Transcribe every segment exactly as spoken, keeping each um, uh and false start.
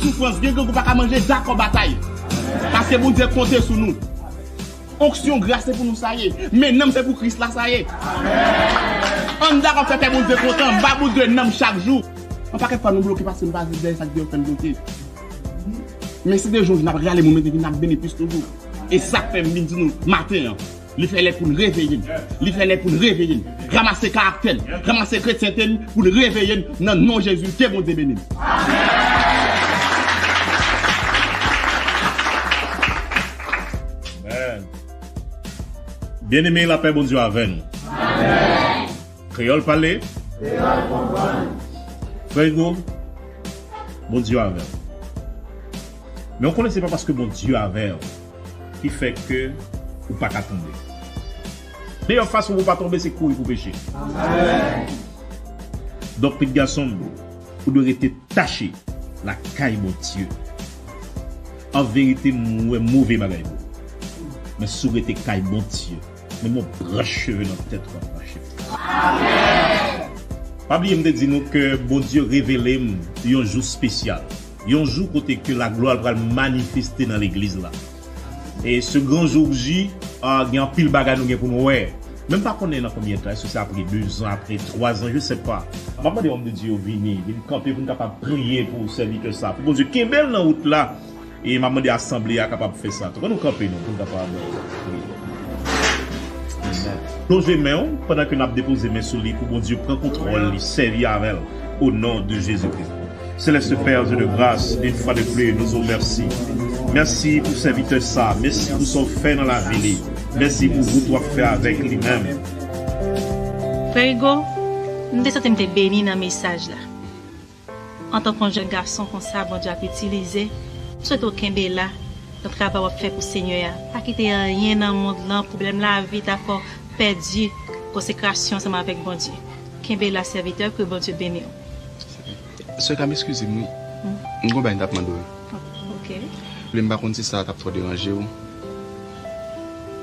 Soufrans, gen grangou pa ka manje, dakò batay. Paske Bondye konte sou nou. Onksyon gras se pou nou sa ye. Men nanm se pou Kris la sa ye. Ann dakò fè kè Bondye kontan, ba Bondye nanm chak jou. Yon pakèt fwa nou bloke paske nou pa viv dèyè sa k gen yo fè n bloke. Men si de jou n ap rale moun mete vin ap beni plis toujou. E sa k fè m vin di nou maten an. Li fè lè pou n reveye n. Li fè lè pou n reveye n. Ranmase karaktè n. Ranmase kretyente n pou n reveye n nan non Jezi. Ke Bondye beni n. Amèn. Byeneme, lapè Bondye avè nou. Kreyòl pale. Kreyòl konprann. Frè Hugo, Bondye avè w. Men w konnen se pa paske Bondye avè w ki fè ke ou pa ka tonbe. Meyè fason pou w pa tonbe se kouri pou peche. Donk, pitit gason m, ou dwe rete tache lakay Bondye. An verite, m wè move bagay pou ou. Men si w rete kay Bondye, menm yon branch cheve nan tèt ou p ap mache. Pa bliye m te di nou ke Bondye revele m yon jou espesyal. Yon jou kote ke laglwa l pral manifeste nan legliz la. E ce grand jour J, a, gen anpil bagay nou gen pou nou wè. Men m pa konnen nan konbyen tan, èske se apre de zan, apre twa zan, je sais pas. M ap mande òm de Dye yo vini, vin kanpe pou n kapab priye pou sèvitè sa, pou Bondye kenbe l nan wout la. E m ap mande asanble a kapab fè sa tou. Ann nou kanpe nou pou n kapab priye. Plonje men w pandan ke n ap depoze men sou li pou Bondye pran kontwòl li, sèvi avè l, au nom de Jésus-Christ. Céleste Père Dieu de grâce, une fois de plus, nou di w mèsi. Mèsi pou sèvitè sa, mèsi pou sa w fè nan lavi li, mèsi pou wout w ap fè avèk li menm. Frè Hugo, m te santi m te beni nan mesaj la. Antanke yon jèn gason konsa Bondye ap itilize, m swete w kenbe la nan travay w ap fè pou Senyè a. Pa kite anyen nan mond lan, pwoblèm lavi ta fè w pèdi konsekrasyon ansanm avèk Bondye. Kenbe la, sèvitè, ke Bondye beni w. Sè, ka m eskize m, wi. M gon bagay m t ap mande w. Ok. Vle m pa konn si sa t ap twò deranje w,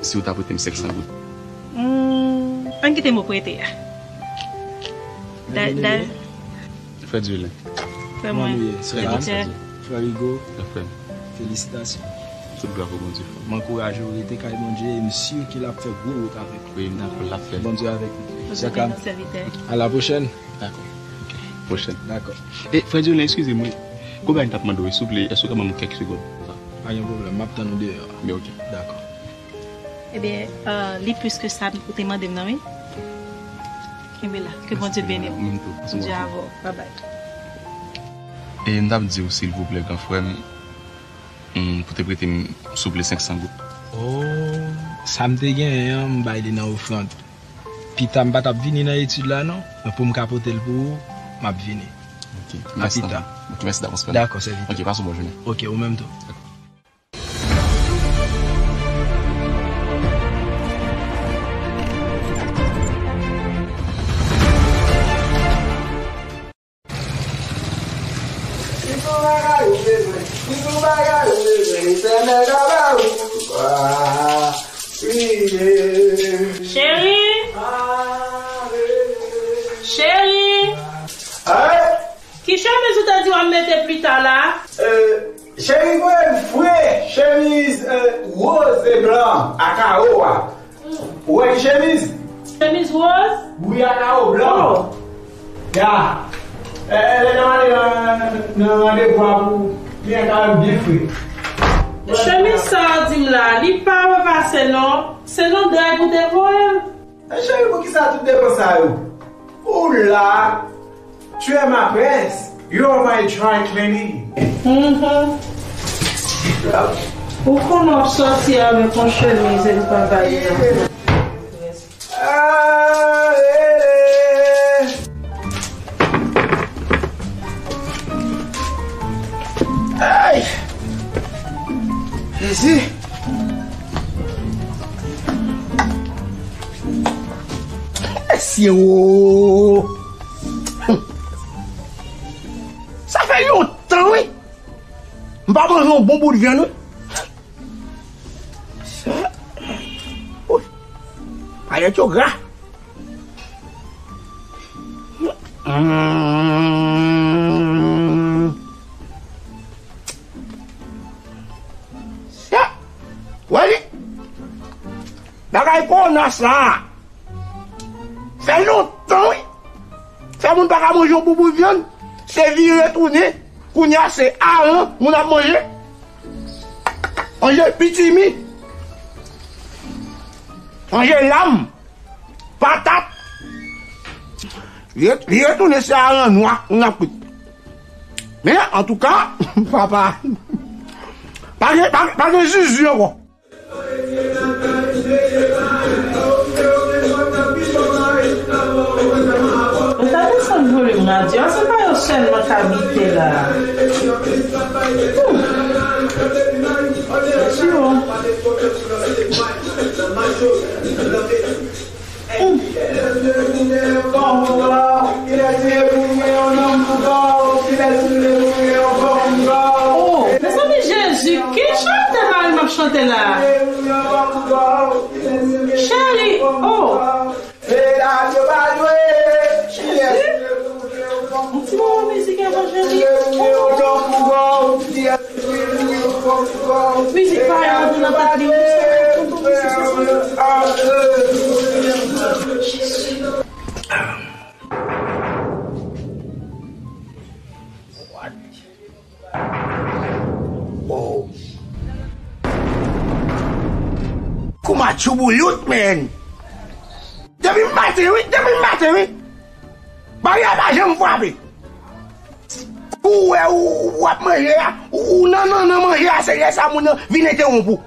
si w ta prete m senk san goud. Hmm, ann kite m prete a. Da, da, Frè Dyolin. Frè mwen. Kòman nou ye? Frè Dyolin. Frè Hugo. Frè m. Felisitasyon. Tout glwa pou Bondye. M ankouraje w rete kay Bondye e m si ke l ap fè gwo wout avèk ou. Wi, m dakò, l ap fè. Bondye avèk nou. Bondye avèk nou, sèvitè. A la pwochèn. Dakò. Ok. Pwochèn. Dakò. E, Frè Dyolin, eskize m, wi. Gon bagay m t ap mande w, souple, èske w ka ban m kèk segonn? Pa gen pwoblèm, m ap tann ou deyò a. Men ok. Dakò. Ebyen, euh, li plis ke sa ou te mande m nan, wi. Kenbe la. Ke Bondye beni w. Ou menm tou. Bondye avè w. Babay. E m t ap di w, silvouplè, gran frè m, hmm, pou te prete m, souple, senk san goud. Oh, sa m te genyen an, m bay li nan ofrann. Pita, m pa t ap vini nan etid la, non. Men pou m ka pote l pou ou, m ap vini. Ok, mèsi. A pita. Ok, mèsi davans, frè m. Dakò, sèvitè. Ok, pase yon bòn jounen. Ok, ou menm tou. Cheri! Cheri! Ki chemiz ou te di w ap mete pita la? Cheri voye m fre, chemiz, euh, woz e blan a kawo a. Ou wè ki chemiz? Chemiz woz? Wi, a kawo blan. Oh. Ya. Eh, eh, lè n ale nan, nan randevou a pou li an ka byen fre. Chemiz sa w di m la, li pa repase non. Se nan dèy pou te voye l. Eh, cheri, poukisa tout depan sa yo? Ou la, tu es ma prince, you're my dry cleaning. Mhm. Ou konnen w ap sòti avèk yon chemiz e li pa ba li nan. Ay! Jezi! Mesye o! Sa fè lontan, wi. M pa manje yon bon bout vyann, wi. Wi. Payèt yo gra. Mm. Wè li? Bagay kowona sa a fè lontan, wi. Fè moun pa ka manje yon bout vyann, se vire tounen. Kounye a, se aran moun ap manje. Manje pitimi. Manje lam. Patat. Li ret-, li retounen se aran nwa moun ap kwit. Men, antouka, papa, pa gen, pa, pa gen zuzu ankò. Ou ta desann volim radyo a, se pa yo sèlman k abite la. Hmm. Jezi o. Hmm. Oh, mezanmi, Jezi, ki chante Mari m ap chante la? Cheri, oh. Jezi. Yon ti moman mizik evanjelik. Mizik pa yo antre nan tèt li, wi, sa tonton mizik sa. Jezi. Oh. Koumatchouboulyout, man. Depi maten, wi, depi maten, wi. Baryè a pa janm frape. Ou wè, ou, ou ap manje a, ou, ou nan, nan, nan manje a, se lè sa moun nan vin entewonp ou.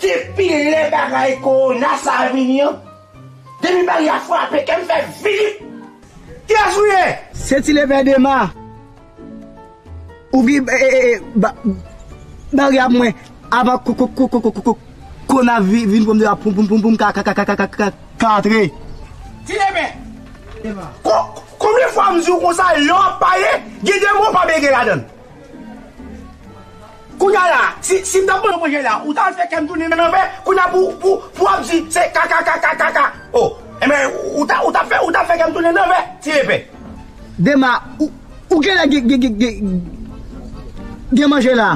Depi lè bagay kowona sa a vini an, depi baryè a frape, kè m fè vilip. Kiyès ou ye? Se Ti Lepè Dema. Ouvri, e, e, e, ba-, baryè a pou mwen. Avan ko-, ko-, kowona vi-, vin pran m deyò pou, pou, pou, pou m ka, ka, ka antre. Ti Lepè. Ko-, konbyen fwa m di w konsa, lè w ap pale, gen de mo w pa byen gen ladan l? Kounye a la, si, si m t ap manje la, ou t al fè kè m tounen nan vè, kounye a pou, pou, pou w ap di, se ka, ka, ka, ka, ka, ka. Oh, enben, ou t ap, ou t ap fè, ou t ap fè kè m tounen nan vè, Ti Lepè. Dema, ou, ou genlè gen, gen, gen, gen, gen manje la.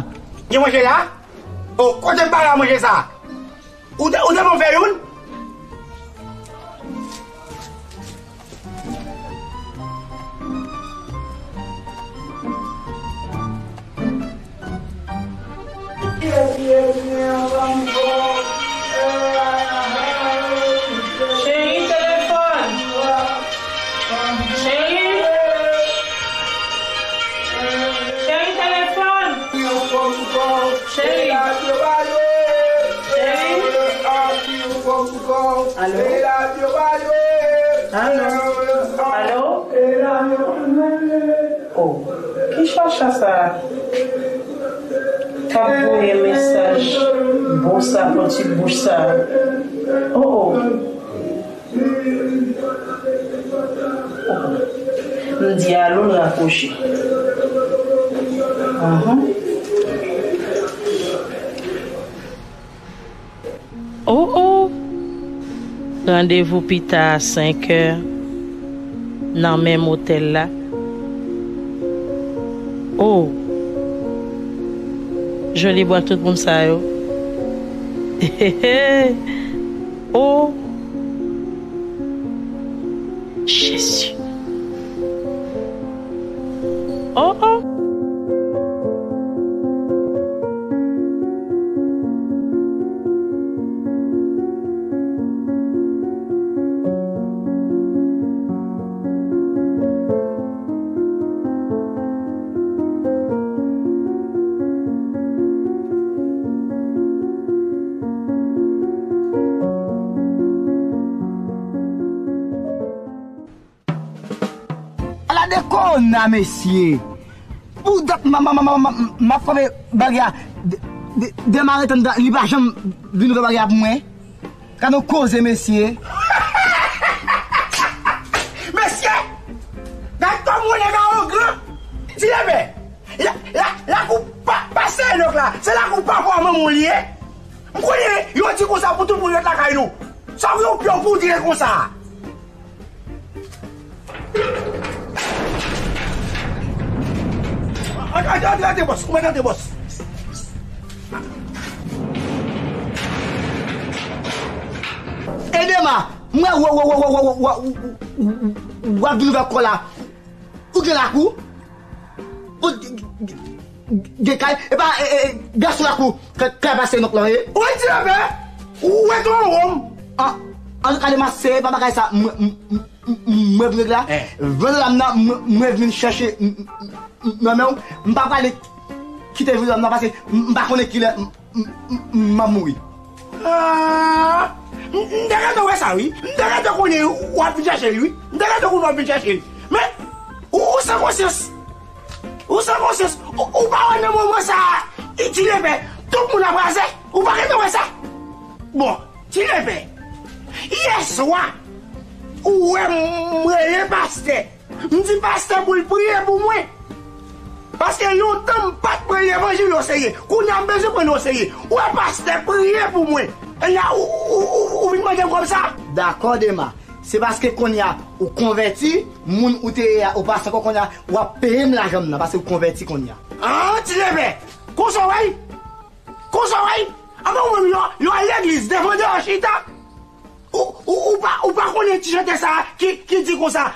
Gen manje la? Oh, kote m pale a manje sa? Ou te, ou te ban m fè youn? Cheri, telefòn. Cheri. Cheri, telefòn. Cheri. Cheri. Alo? Alo? Alo? Oh, ki chacha sa k ap voye mesaj bon sa, pran ti bouch sa? Oh, oh. M di alo, l rakwoche. Ahan. Oh, oh. Randevou pita a senk è nan menm otèl la. Oh. Joli bwa tout moun sa yo. Oh. Jezi. Oh, oh. Ala de kona, mesye. Pou dat m, m, m, m, m, m ap frape baryè a. De, de, demare tann li pa janm vin ouvè baryè a pou mwen. Gade yon koze, mesye. Mesye! Gade kòm yon nèg awogan! Ti Lepè! La, la, lakou pa, pa Seyè Dòk la, se lakou papa w manman w li ye. M konnen, yo di konsa pou tout moun ret lakay Ap yon pye poudre konsa. Antre, antre, antre, bòs. Ou mèt antre, bòs. Edema, mwen wè, wè, wè, w ap vin ouvè kò la. Ou gen lakou? Ou gen kay? E pa, e, e, gason lakou, kay, kay pastè nonk lan ye. Ou wè ti lapè? Ou wè ton wonm? An, antouka, Dema, se pa bagay sa, mwen, mwen, mwen, mwen vin regle la. Eh. Vre dam nan, mwen, mwen vin chèche, m, m, m, nan men w. M pa prale kite vre dam nan, paske m, m pa konnen kilè m, m, m, m ap mouri. Ah, m, m te gentan wè sa, wi. M te gentan konnen w ap vin chèche l, wi. M te gentan konnen w ap vin chèche l. Men, ou, ou san konsyans. Ou san konsyans. Ou, ou pa wè nan moman sa a, Ti Lepè, tout moun ap raze. Ou pa gentan wè sa? Bon, Ti Lepè, yè swa, ou wè m rele pastè. M di pastè pou l priye pou mwen. Paske lontan m pa t pran levanjil oserye. Kounye a m bezwen pran l oserye. Ou wè pastè priye pou mwen. E la ou, ou, ou, ou vin mande m kòb sa? Dakò, Dema. Se paske kounye a ou konvèti, moun ou te ye a, ou pase ankò kounye a, w ap peye m lajan m nan, paske ou konvèti kounye a. An, Ti Lepè, konsa w wè l? Konsa w wè l? Anben ou menm, yo, yo al legliz, devan deyò chita. Ou, ou, ou pa, ou pa konnen ti chantè sa a ki, ki di konsa,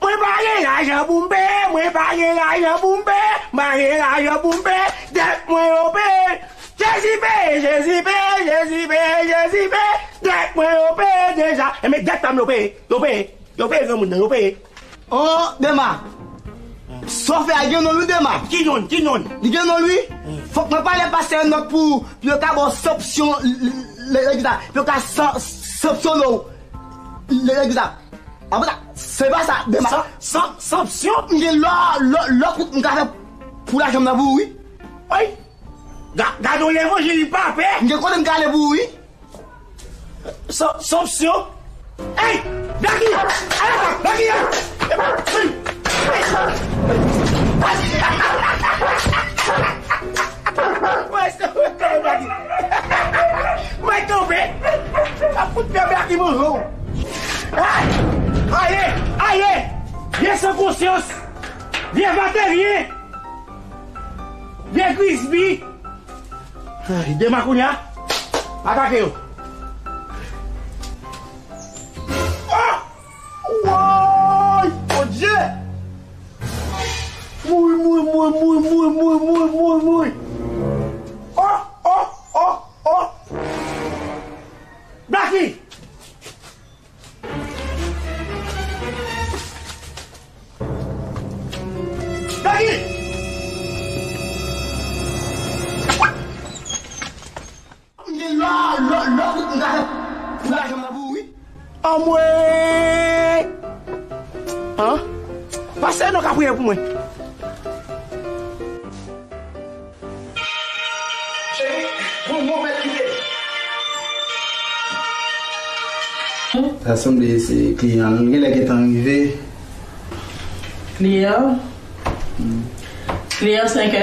mwen pa gen lajan pou m peye, mwen pa gen lajan pou m peye, m pa gen lajan pou m peye, dèt mwen yo peye. Jezi peye, Jezi peye, Jezi peye, Jezi peye, dèt mwen yo peye deja. Enben dèt pa m yo peye, yo peye, yo peye granmoun nan, yo peye. Oh, Dema. Sa w fè a gen non l wi, Dema. Ki non, ki non? Li gen non l wi. Fòk mwen pale pastè Enòk pou, pou yo ka ba w sanksyon, l, l, l, pou yo ka san, sanksyone w. Legliz la. Apre sa, se pa sa, Dema. San, san, sanksyon? M gen lò, lò, lò kout m ka fè pou lajan m nan pou ou wi. Oy! Ga, gade yon levanjil, li pa pè. M gen kote m ka ale pou ou wi. San, sanksyon? Ey! Blacky! Ala, Blacky! Mwen kanpe, Blacky. Mwen kanpe. Mwen kanpe. Ap fout fè Blacky manje w. Ay! Aye! Aye! Vye san konsyans! Vye vateryen! Vye grizbi! Ay, Dema kounye a. Atake yo. Ah! Woy! Bondye! Mouri, mouri, mouri, mouri. Oh, oh, oh, oh. Blacky! Blacky! M gen lò, lò, lò, m ka fè pou lajan m nan pou ou wi. Anmwey! An? Pastè Enòk ap priye pou mwen. Cheri, gon mo mèt kite. Sa sanble se kliyan an. Li genlè gentan rive. Kliyan? Kliyan senkè?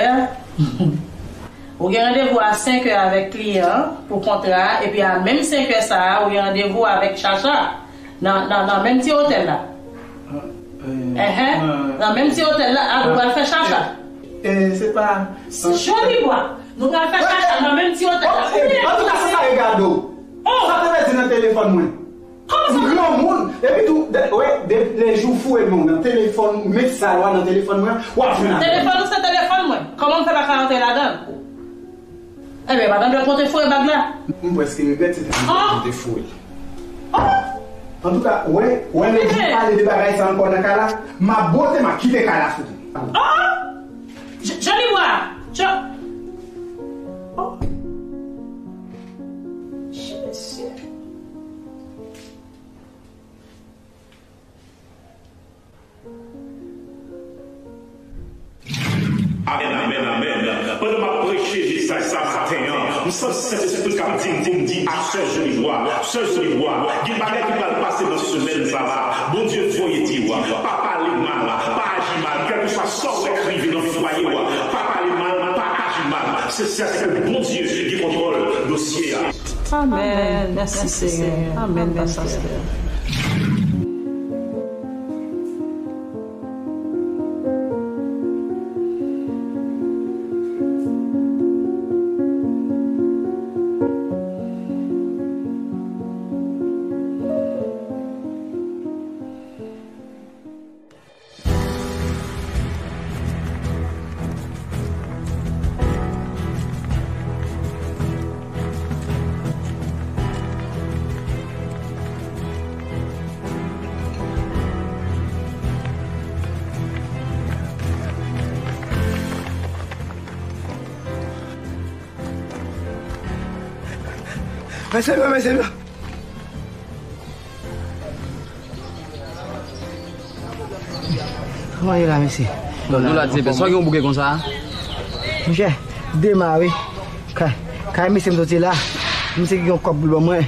Ou gen randevou a senkè avèk kliyan an pou kontra a, epi a menm senkè sa a, ou gen randevou avèk Chacha nan, nan, nan menm ti otèl la. Enhen, nan menm ti otèl la, a, nou pral fè Chacha. E, se pa Jolibwa. Nou pral fè Chacha nan menm ti otèl la. Antouka, se sa regade w. Sa te pèdi nan telefòn mwen. Kòman sa? Ou granmoun. Epi tou, de, wè, de, lè jou foure men w nan telefòn, met sa yo nan telefòn mwen, w ap jwenn avè m. Telefòn ou se telefòn mwen. Kòman m fè pa ka rantre ladan l? Enben, madanm dwèt mwen te foure bag la. M prèske regrèt se te madanm mwen te foure l. Antouka, wè, wè lè di pale de bagay sa ankò nan kay la, m ap bwote, m ap kite kay la sou tou. Oh! J-, Jolibwa! Jo-, oh! Jezi! Amèn, amèn, amèn. Pandan m ap preche mesaj sa maten an, m santi Sentespri k ap di m pou m di a sè Jolibwa, sè Jolibwa, gen bagay ki pral pase nan semèn sa la. Bondye voye di w, pa pale mal, pa aji mal, kèlkeswa sa w wè k rive nan fwaye w, pa pale mal, pa aji mal. Se sèten Bondye ki kontwòl dosye a. Amèn. Mèsi, Senyè. Amèn, pastè. Mesye, mesye. Kòman ye la, mesye? Bon, nou la, ti pè. Sa w gen yon bouke konsa? Monchè, Dema, wi. Kay, kay misye m soti la. Misye ki gen yon kòb pou l ban mwen.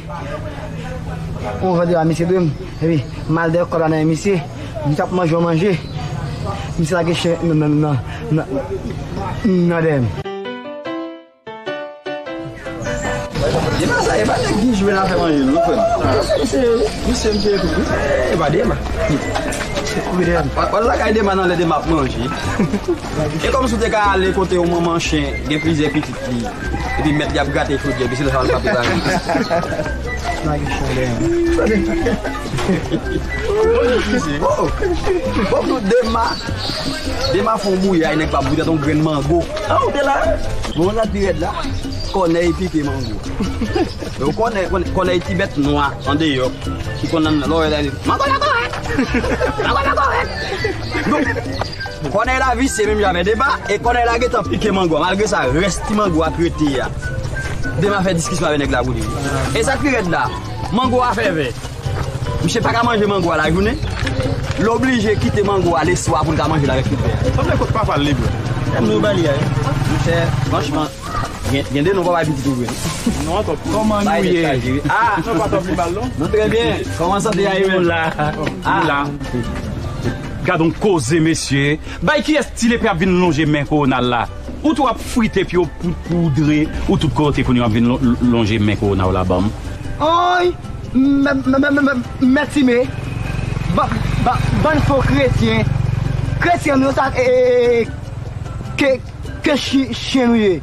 Yon vande la, misye dwe m. Epi, m al dèyè kòb la nan men misye. Misye ap manje yon manje. Misye lage chen nan, nan, nan, nan, nan dèyè m. E pa sa, e pa nèg ki jwe nan afè manje, non, frè m. Misye, misye, misye, misye, e pa Dema. Misye kouri dèyè m. Wè, wè lakay Dema nan lè Dema ap manje. E kòmsi w te ka ale kote yon manman chen, gen plizyè pitit li, epi mèt li ap grate chodyè, epi se lè sa l frape pa. Lage chen dèyè m. Oh, oh. Bon, nou Dema. Dema fè yon bouyay, nèg pa bouyay, yon grenn mango. Ah, ou te la? Bon, sa pi rèd la. Kònèy pike mango. Yo kònèy, kònèy, kònèy ti bèt nwa andeyò. Ki konn nan lòrèy la, li, "Mango la kòrèk! Mango la kòrèk!" Donk, kònèy la visye menm jan avè Dema, e kònèy la gentan pike mango a. Malgre sa, rès ti mango a k rete a. Dema fè diskisyon avè nèg la pou li. E sa k pi rèd la, mango a fè vè. Misye pa ka manje mango a lajounen. L oblije kite mango a leswa pou l ka manje l avèk tout vè a. Sanble kot papa l li vre. Tèm nou ba li a, wi. Monchè, franchman, gen, gen de non papa pitit ou vre. Non, atò, kòman nou ye? Ah! Non, pa twò pli mal, non? Nou trè byen. Kòman sante a ye menm? Nou la. Ah! Nou la. Gad on koze, mesye. Bay kiyès Ti Lepè ap vin lonje men kowona l la? Ou tou ap frite pye w pou, poudre ou tout kote kounye w ap vin lon-, lonje men kowona w la ban m. Oy! Mè, mè, mè, mè, mè, mèt Sime, ba, ba, bann fo kretyen. Kretyen nou sa, e, e, e, ke, ke chi-, chen nou ye.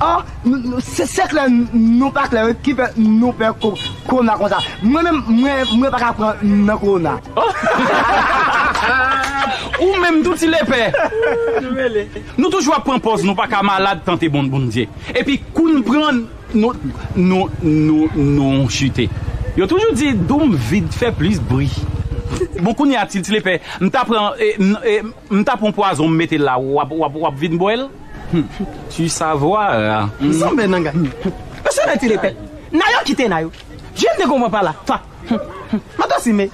Ah, n-, n-, se, se klè n-, nou pa klè, wi, ki fè nou pè ko-, kowona konsa. Mwen menm, mwen, mwen pa ka pran nan kowona. Ou menm tou, Ti Lepè. Nou toujou ap pran pòz nou pa ka malad tante bon Bondye. Epi kou n pran nou, nou, nou, nou chite. Yo toujou di doum vid fè plis bri. Bon, kounye a, Ti, Ti Lepè, m ta pran, e, m, e, m ta pran pwazon, m mete l la, w ap, w ap, w ap vin bwè l? Hmm. Tu savoir. M sanble nan gay. Mesye, Ti Lepè. Nayo kite Nayo. Je ne comprends pas la. Fa. Mwen ta sime.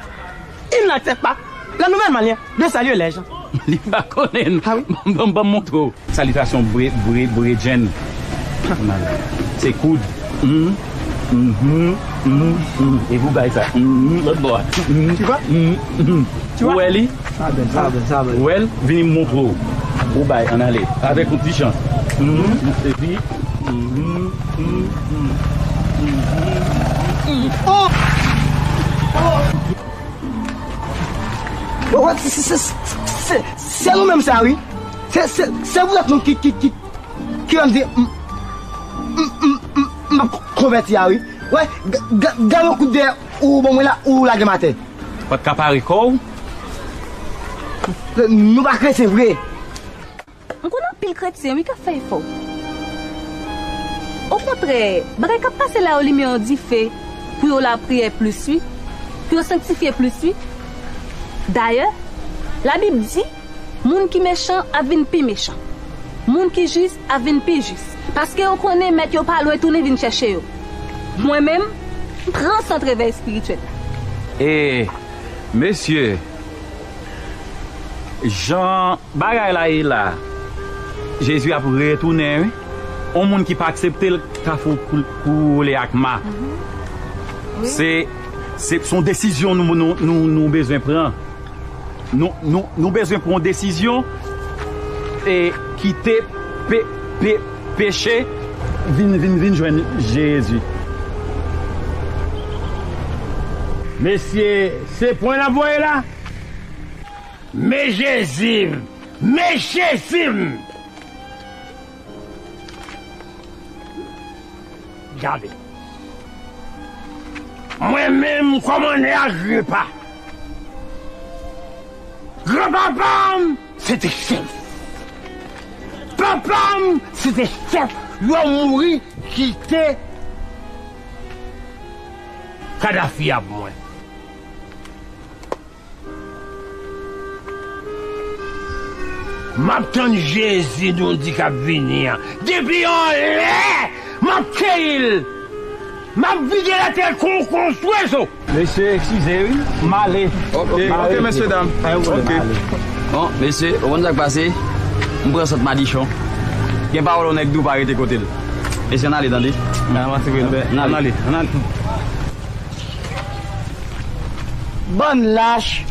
Il n'accepte pas la nouvelle manière de saluer les gens. Li pa konnen. Ah wi. Ban, ban, ban m montre w. Salitasyon bre, bre, bredjenn. Se koud. Mm, mhm, mm, mm. E pou bay sa. Mm, lòt bò a. Mm, tu vois? Mm, mm. Tu vois? Ou wè li? Sa bèl, sa bèl, sa bèl. Ou wè l? Vini m montre w. Ou bay, ann ale. Avèk yon ti chans. Mm, epi, mm, mm, mm, mm, mm. Oh! Oh! Bon, wè, se, se, se, se, se nou menm sa, wi. Se, se, se poutèt nou ki, ki, ki, ki fè m di, m, m, m, m, m ap konvèti a, wi. Wè, ga-, ga-, gade yon kout dèyè ou ban mwen la, ou lage m atè. Ou pa t ka pare kò w? Nou pa kretyen vre. M konn anpil kretyen, wi, k ap fè efò. Okontrè, bagay k ap pase la yo limen yon dife pou yo lapriyè plis, wi, pou yo sanktifye plis, wi. Dayè, Labib di, moun ki mechan ap vin pi mechan. Moun ki jis ap vin pi jis. Paske yo konnen mèt yo pa lwen tounen vin chèche yo. Mwen menm, m pran sant revèy espirityèl la. E, mesye, jan bagay la ye la, Jezi ap retounen, wi. On moun ki pa aksepte l ka fè w kou-, koule ak ma. Mhm. Wi. Se, se, se yon desizyon nou, nou, nou, nou bezwen pran. Nou, nou, nou bezwen pran yon desizyon e kite pe-, pe-, peche vin, vin, vin jwenn Jezi. Mesye, se pwen n ap voye la? Men Jezi m! Men Jezi m! Gade. Mwen menm, kòmandè Agripa, granpapa m se te chèf. Papa m se te chèf. Yo mouri kite kad a fi a pou mwen. M ap tann Jezi nou di k ap vini an. Depi yon lè, m ap keyi l. M ap vide latè kon, kon swezo. Mesye, eskize wi, m ale. Ok, ok, mesye dam. Ok. Bon, mesye, ou konn sa k pase? M pran sant madichon. Gen pawòl yon nèg di w pa rete kote l. Mesye, ann ale, tande? Ann ale, ann ale. Bann lach!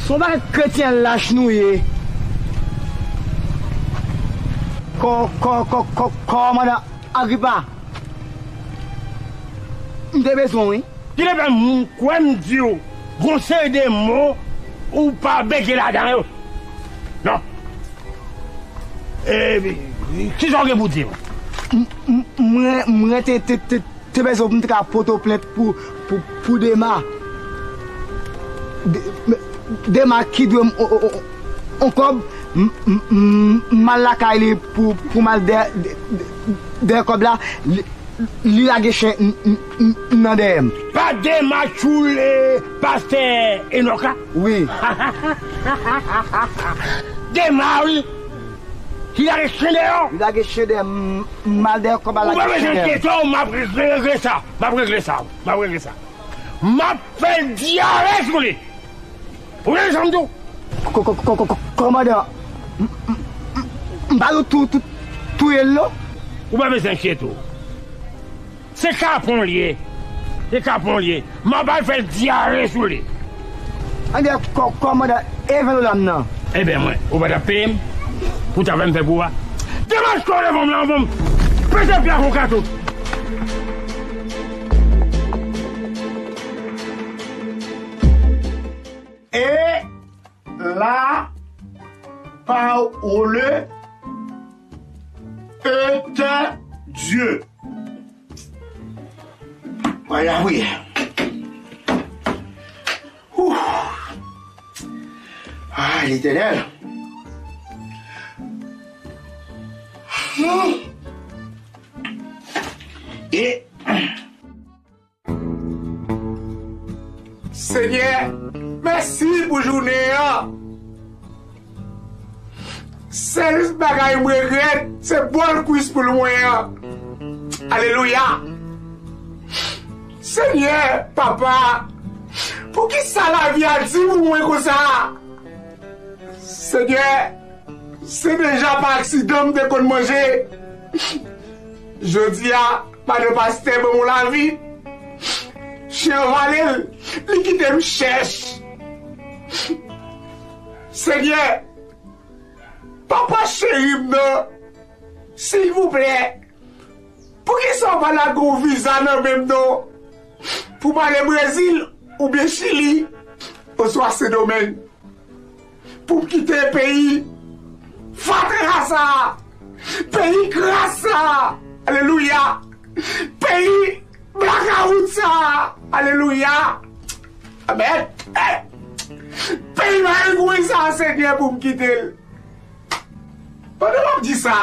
Se yon pakèt kretyen lach nou ye! Kò, kò, kò, kò, kòmandan Agripa! M te bezwen w wi. Ki te fè m kwè m di w gon seri de mo ou pa bege ladan yo? Non. E, kisa w gen pou di m? M, m, mwen, mwen te, te, te, te bezwen pou m te ka pote w plent pou, pou, pou Dema. De-, Dema ki dwe m on, on, on, on kòb, m, m, m, m al lakay li pou, pou m al dèyè, dèyè, dèyè kòb la, li, li lage chen n, n, n, nan dèyè m. Pa Dema tchoul, e, pastè Enòk la? Wi. Dema, wi. Ki lage chen dèyè w? Li lage chen dèyè m, m al dèyè kòb la, lage chen dèyè m. Ou pa bezwen enkyete w, m ap regle sa. M ap regle sa. M ap regle sa. M ap fè l dyare sou li. Ou tande sa m di w? Kò-, kò-, kò-, kò-, kò-, kòmandan, m, m, m, m pa tou, tou, touye l non. Ou pa bezwen enkyete w. Se kapon l ye. Se kapon l ye. M ap al fè l dyare sou li. Anben, kò-, kòmandan, e ven dola m nan? Enben, mwen, ou pa t ap peye m pou travay m fè pou ou a? Demach kò w devan m la, anvan m pete pye a kon kato. Et la parole était Dieu. Voilà, oui. Ouh. Ah, l'Éternel. Hmm. Et Senyè, mèsi pou jounen an. Sèl bagay m regrèt, se bòl kwis poul mwen an. Alelouya! Senyè, papa, poukisa lavi a di pou mwen konsa? Senyè, se deja pa aksidan m te konn manje. Jodi a, madan pastè ban m yon lavi. Chen an vale l, li kite m chèch. Senyè, papa cheri m nan, silvouplè, poukisa w pa lage yon viza nan men m non? Pou m ale Brezil, oubyen Chili, oswa Sendomeng. Pou m kite peyi fatra sa a, peyi kras sa a, alelouya, peyi blakawout sa a, alelouya. Amèn. Eh! Peyi malengwen sa a, Senyè, pou m kite l. Pandan m ap di sa,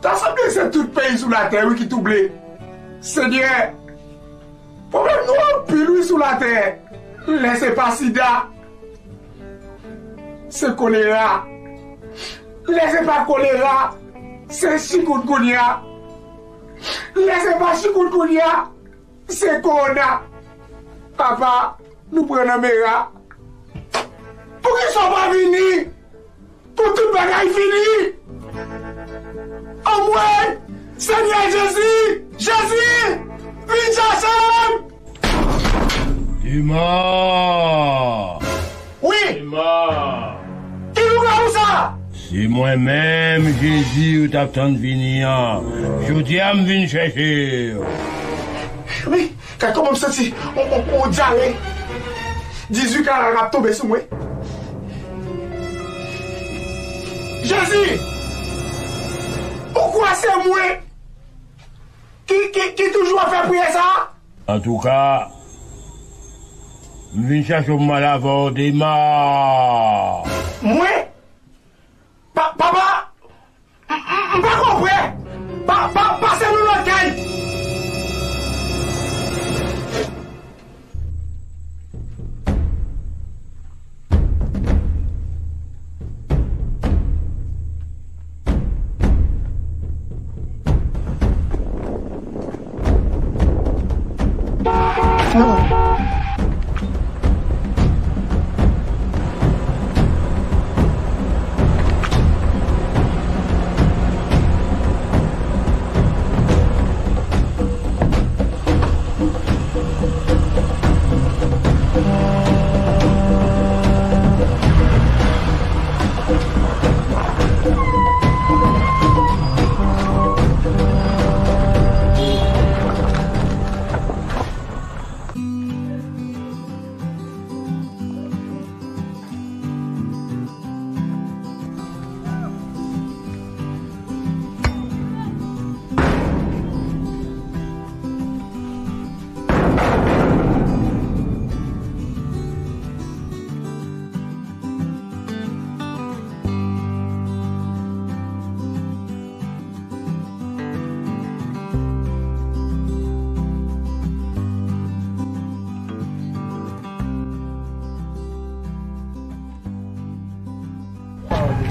ta sanble se tout peyi sou latè, wi, ki twouble. Senyè, pwoblèm nou anpil, wi, sou latè. Lè se pa sida, se kolera. Lè se pa kolera, se chikounkounnya. Lè se pa chikounkounnya, se kowona. Papa, nou pran nan mera. Poukisa w pa vini? Pou tout bagay fini. Anmwey, Senyè Jezi, Jezi, vin chache m! Dema! Wi! Dema! Ki lougawou sa? Se mwen menm, Jezi, ou t ap tann vini an. Jodi a, m vin chèche w. Men, Gad kòman m santi on, on, on dyare. Dizuit karat ap tonbe sou mwen. Jezi! Ou kwè se mwen ki, ki, ki toujou ap fè priyè sa a? Antouka, m vin chache w, m mande avè w, Dema. Mwen? Pa, papa, m, m, m pa konprann. Pa, pa, pase nou lòt kay.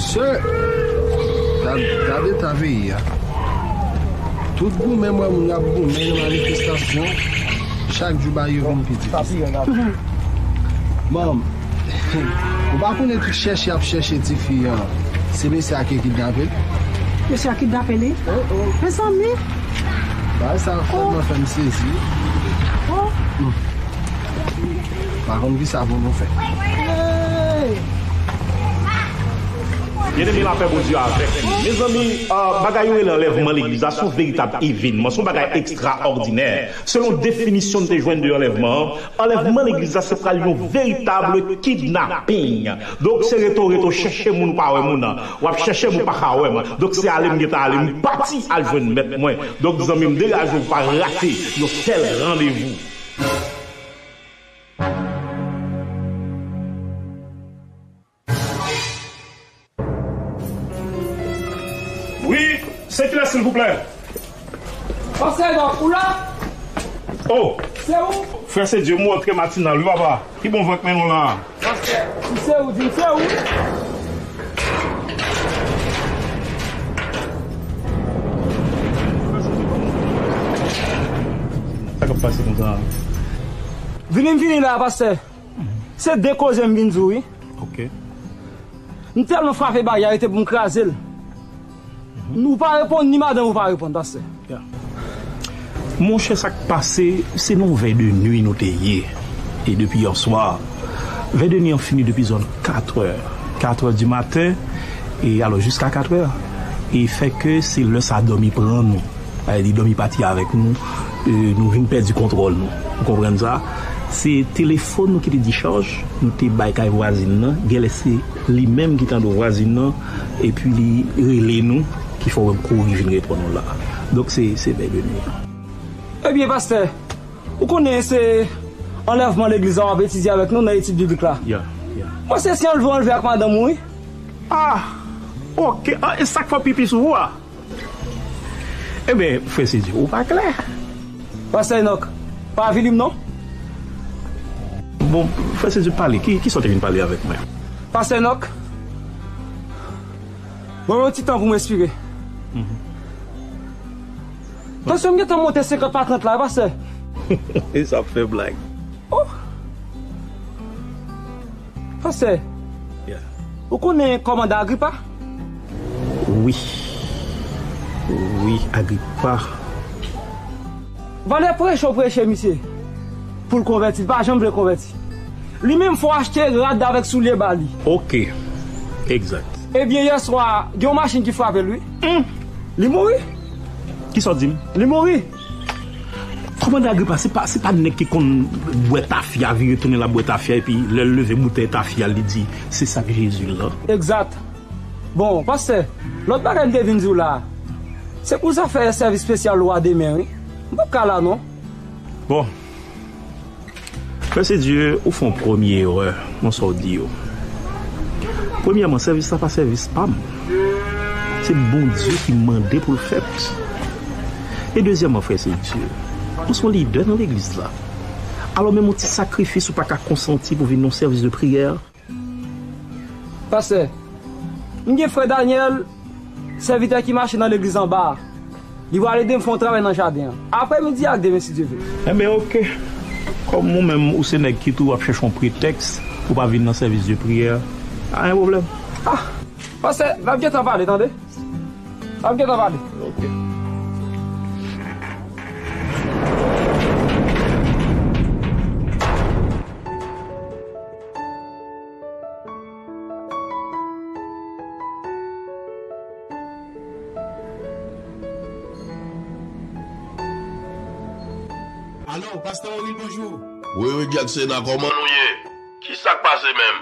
Sè, gad, gad eta peyi a. Tout goumen m wè moun yo ap goumen nan manifestasyon. Chak jou bagay yo vin pi difisil. Bon, ou pa konnen tout chèche y ap chèche tifi an, se mesye a ki kidnape l? Mesye a kidnape li? Mezanmi! Bagay sa vrèman fè m sezi. Oh! Hmm. Pa konn kisa pou nou fè. Byeneme, lapè Bondye avèk nou. Mezanmi, ah, bagay yo rele anlèvman legliz la, se yon veritab evènman, se yon bagay ekstraòdinè. Selon definisyon n te jwenn de anlèvman an, anlèvman legliz la se pral yon veritab kidnaping. Donk, se rete w rete w chèche moun ou pa wè moun nan. W ap chèche m ou pa ka wè m. Donk, se ale m gentan ale, m pati al jwenn mèt mwen. Donk, zanmi m, degaje w pa rate yon tèl randevou. Wi, se kilès, silvouplè? Pastè Dòk, ou la? Oh! Se ou? Frè Sedye, m wè w trè matinal, wi, papa. Ki bon van k mennen w la a? Pastè, si se ou, di m se ou. Sa k ap pase konsa? Vini m vini la, pastè. Se de koze m vin di w, wi. Ok. M tèlman frape bagay la, rete pou m kraze l. Nou pa reponn, ni madanm ou pa reponn, pastè. Ya. Monchè, sa k pase, se nan vèy de nwi nou te ye. E depi yè swa, vèy de nwi an fini depi zòn katrè, katrè di maten, e alò jiska katrè. E fè ke se lè sa dòmi pran nou. Sa vle di dòmi pati avèk nou, e, nou vin pèdi kontwòl nou. Ou konprann sa? Se telefòn nou ki te dichaj, nou te bay kay vwazin nan, genlè se li menm ki tande vwazin nan, epi li rele nou, ki fè w wè m kouri vin reponn ou la. Donk se, se vèy de nwi an. Ebyen, pastè, ou konnen se anlèvman legliz la w ap etidye avèk nou nan etid biblik la. Ya, ya. Mwen se si anlve, anlve ak madanm ou, wi. Ah, ok. Ah, e sa k fè w pipi sou ou a? Ebyen, frè Sedi, ou pa klè. Pastè Enòk, pa avili m non. Bon, frè Sedi, pale. Ki, kisa w te vin pale avèk mwen? Pastè Enòk, ban mwen yon ti tan pou m respire. Mhm. Tansyon m gentan monte senkant pa trant la, pastè. E sa ap fè blag. Oh! Pastè, yeah, ou konnen kòmandan Agripa? Wi. Wi, Agripa. Valè preche w preche misye pou l konvèti, li pa janm vle konvèti. Li menm fò w achte rad avèk soulye ba li. Ok. Egzak. Ebyen, yè swa, gen yon machin ki frape l, wi. Hmm. Li mouri. Kisa w di m? Li mouri. Kòmandan Agripa, se pa, se pa nèg ki konn bwè tafya, vire tounen l ap bwè tafya, epi lè l leve boutèy tafya, li di, "Se sa k Jezi lan." Egzat. Bon, pastè, lòt bagay m te vin di w la, se pou zafè sèvis espesyal ou a demen, wi. M p ap ka la, non. Bon. Mèsi Dye, ou fè yon premye erè nan sa w di yo. Premyèman, sèvis la pa sèvis pa m. Se Bondye ki mande pou l fèt. E dezyèmman, frè, se Dye. Ou se yon lidè nan legliz la. Alò, menm yon ti sakrifis ou pa ka konsanti pou vin nan sèvis de priyè? Pastè, m gen frè Daniel, sèvitè ki mache nan legliz anba a. Li pral ede m fè yon travay nan jaden an. Aprè midi ak demen, si Dye vle. Enben, oke. Kòm ou menm, ou se nèg ki toujou ap chèche yon pretèks pou pa vin nan sèvis de priyè, pa gen pwoblèm. Ah, pastè, n ap gentan pale, tande. N ap gentan pale. Oke. Alo, pastè Oril, bonjou. Wi, wi, Jacksena, kòman nou ye? Ki sa k pase menm?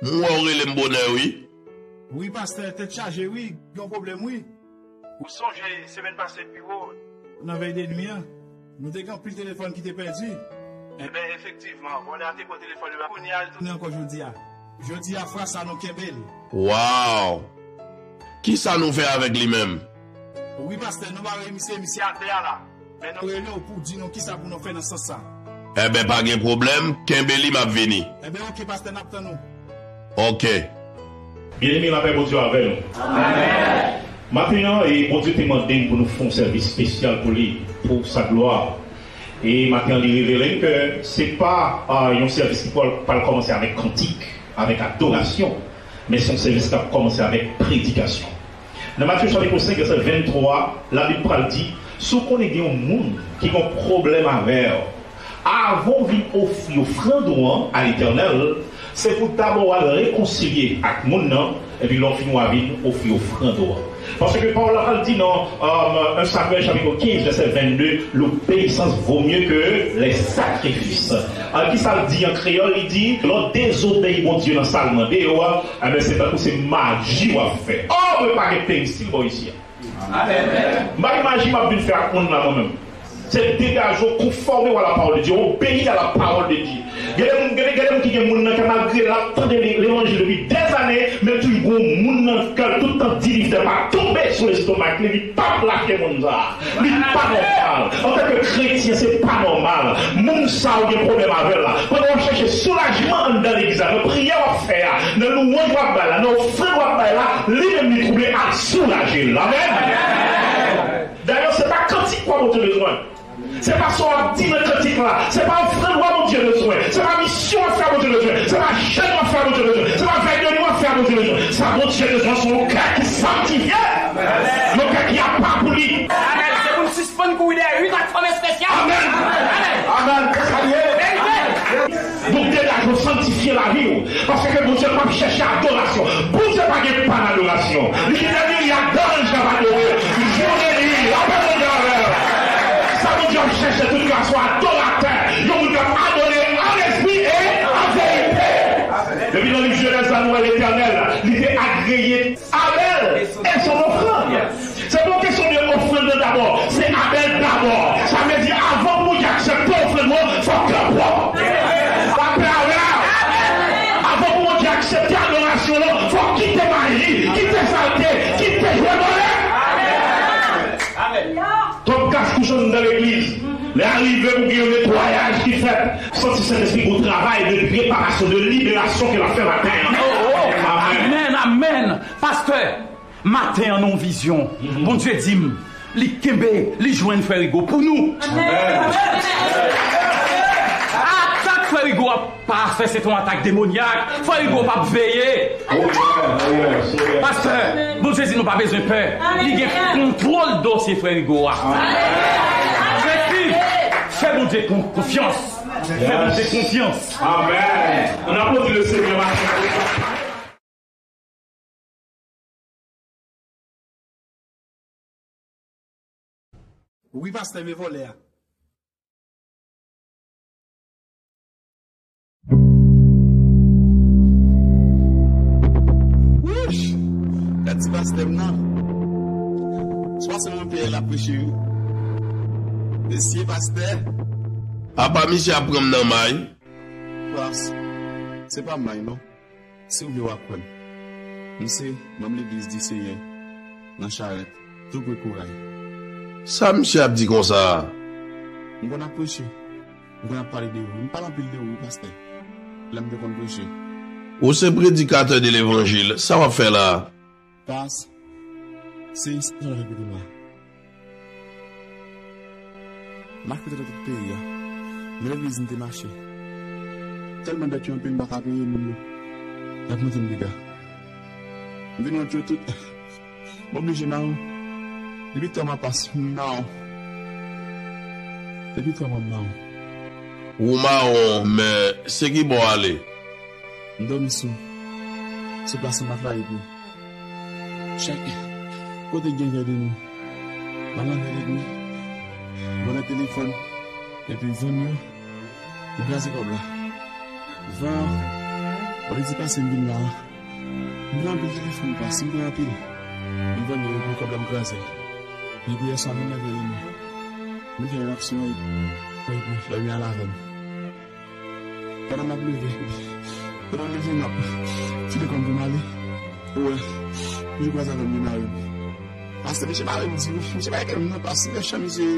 M wè w rele m bonè, wi. Wi, pastè, tèt chaje, wi, gen yon pwoblèm, wi. Ou sonje, semèn pase, pi wo, nan vèy de nwi an, nou te gen anpil telefòn ki te pèdi. Enben, efektivman, vòlè a te pran telefòn yo, kounye a, l tounen ankò jodi a. Jodi a, fwa sa, nou kenbe l. Waw! Ki sa nou fè avèk li menm? Wi, pastè, nou pa rele misye, misye atè a la. Men nou rele w pou w di nou ki sa pou nou fè nan sans sa. Enben, pa gen pwoblèm, kenbe li, m ap vini. Enben, oke, pastè, n ap tann ou. Oke. Byeneme, lapè Bondye avè nou. Amèn. Maten an, e Bondye te mande m pou nou fè yon sèvis espesyal pou li, pou sa glwa. E maten an, li revele m ke se pa, ah, yon sèvis ki pral, pral kòmanse avèk kantik, avèk adorasyon, men se yon sèvis k ap kòmanse avèk predikasyon. Nan Matye chapit senk, vèsè venntwa, Labib pral di, si w konnen gen yon moun ki gen yon pwoblèm avè w, avan w vin ofri ofrann ou an a Letènèl, se pou dabò w al rekonsilye ak moun nan, epi lè w fini w a vin ofri ofrann ou an. Paske pawòl la pral di nan, euh, un Samuel chapit kenz, vèsè vennde, l'obéissance vaut mieux que les sacrifices. Ah, ki sa l di an kreyòl? Li di, lè w dezobeyi Bondye nan sa l mande w a, enben, se tankou se maji w ap fè. Ò, mwen pa gen peristil bò isi a. Amèn. M pa gen maji m ap vin fè ak moun la, mwen menm. Se degaje w, konfòme w a la parole de Dieu, obéi à la parole de Dieu. Gen de moun, gen de, gen de moun ki gen moun nan ke malgre l ap tande le-, levanjil depi dèzane, men toujou gen yon moun nan kè l tout tan di li fè pa tonbe sou lestomak li, li p ap lage moun sa a. Li pa nòmal. Antanke kretyen, se pa nòmal. Moun sa a ou gen pwoblèm avè l la. Pandan w ap chèche soulajman anndan legliz la, nan priyè w ap fè a, nan lwanj w ap bay la, nan ofrann w ap bay la, li menm li twouble, al soulaje l. Amèn. Dayè, se pa kantik w a Bondye bezwen. Se pa sa w ap di nan kantik la. Se pa ofrann w a Bondye bezwen. Se pa misyon w ap fè a Bondye bezwen. Se pa jèn w ap fè a Bondye bezwen. Se pa vèy de nwi w ap fè a Bondye bezwen. Sa Bondye bezwen, se yon kè ki sanktifye. Yon kè ki apa pou li. Amèn. Se pou n sispann kouri dèyè lit ak fòm espesyal. Amèn. Amèn. Amèn. Sa l ye. Verite. Donk, degaje w, sanktifye lavi w. Paske Bondye p ap chèche adorasyon. Bondye pa gen pa nan adorasyon. Li di, dènye li a danj k ap adore. Jounen li, lapè Bondye avè w. Sa Bondye ap chèche tout klas, se adoratè. Yon moun k ap adore an lespri e an verite. Depi nan liv Jenèz la, nou wè Letènèl, li te agreye Abèl e son ofrann. Se pa yon kesyon de ofrann nan dabò. Se Abèl dabò. Sa vle di, avan pou Bondye aksepte ofrann ou, fòk ke w pwòp. Lapè avè w. Avan pou Bondye aksepte adorasyon ou, fòk kite maji, kite salte, kite jwe vòlè. Twòp kas kouche anndan legliz. Lè a rive pou gen yon netwayaj ki fèt. Santi Sentespri gon travay de preparasyon, de liberasyon ke l ap fè maten an. Amèn. Amèn, amèn. Pastè, maten an nan yon vizyon, Bondye di m, li kenbe, li jwenn frè Rigo pou nou. Atak frè Rigo ap pa fè, se te yon atak demonyak. Frè Rigo p ap veye. Pastè, Bondye di nou pa bezwen pè. Li gen kontwòl dosye frè Rigo a. Fè Bondye kon-, konfyans. Fè Bondye konfyans. Amèn. On applaudit le Seigneur matin. Wi, pastè, men vòlè a. Wouch! Gad ti pastè m nan. Se pastè mwen peye l ap preche wi. Mesye pastè. Apa misye ap pran m nan may? Pas, se pa may non. Si w vle w ap kwè m. M se manm legliz di Senyè nan Charèt, tou pre Koray. Sa misye ap di konsa a? M konn ap preche. M konn ap pale de ou. M pale anpil de ou, wi, pastè. Lè m te konn preche. Ou se predikatè de levanjil. Sa w ap fè la a? Pas, se isit m ap repete la. M ap kite tout peyi a. Men legliz m te mache. Tèlman dèt yo anpil, m pa ka peye moun yo. Y ap monte m dega. M vin wont yo tout. M oblije mawon. Depi twa mwa pas, m mawon. Depi twa mwa, m mawon. Ou mawon, men se ki bò w ale? M dòmi sou, sou plas anba flayi tou. Chak kote gen vè de nwi, m al nan vè de nwi, vòlè telefòn, epi vann yo, m kraze kòb la. Van an, wè li di pase m vin la a. M pran anpil telefòn pas, m pran anpil. M vann yo, epi kòb la m kraze. Epi yèswa, m vin nan vè de nwi. M vin fè yon aksyon, epi, epi, lè m al avè m. Pandan m ap leve, pandan m leve m ap file kò m pou m ale, ou wè, misye kwaze avè m, li mare m. Pastè, misye mare m di, misye bay kè m nan pas, mesye,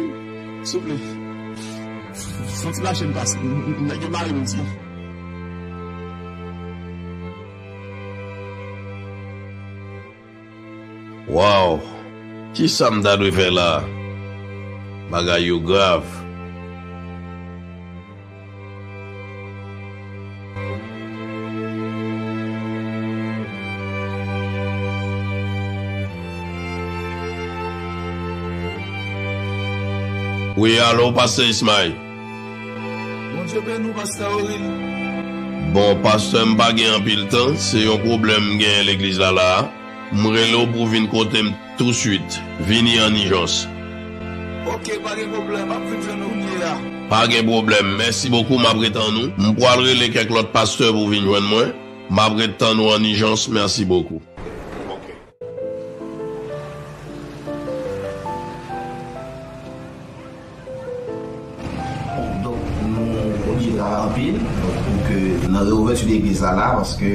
souple. Fon ti lache m pas, nèg yo mare m di. Waw! Kisa m ta dwe fè la a? Bagay yo grav. Wi, alo, pastè Ismay. Bondye beni w, pastè Oril. Bon, pastè, m pa gen anpil tan, se yon pwoblèm m genyen legliz la la a. M rele w pou w vin kote m touswit. Vini an ijans. Oke, pa gen pwoblèm, m ap vin jwenn ou kounye a. Pa gen pwoblèm, mèsi bokou, m ap ret tann ou. M pral rele kèk lòt pastè pou vin jwenn mwen. M ap ret tann ou an ijans, mèsi bokou. Oke. Donk, nou oblije travay anpil, donk, pou ke nan reouvèti legliz la, la, paske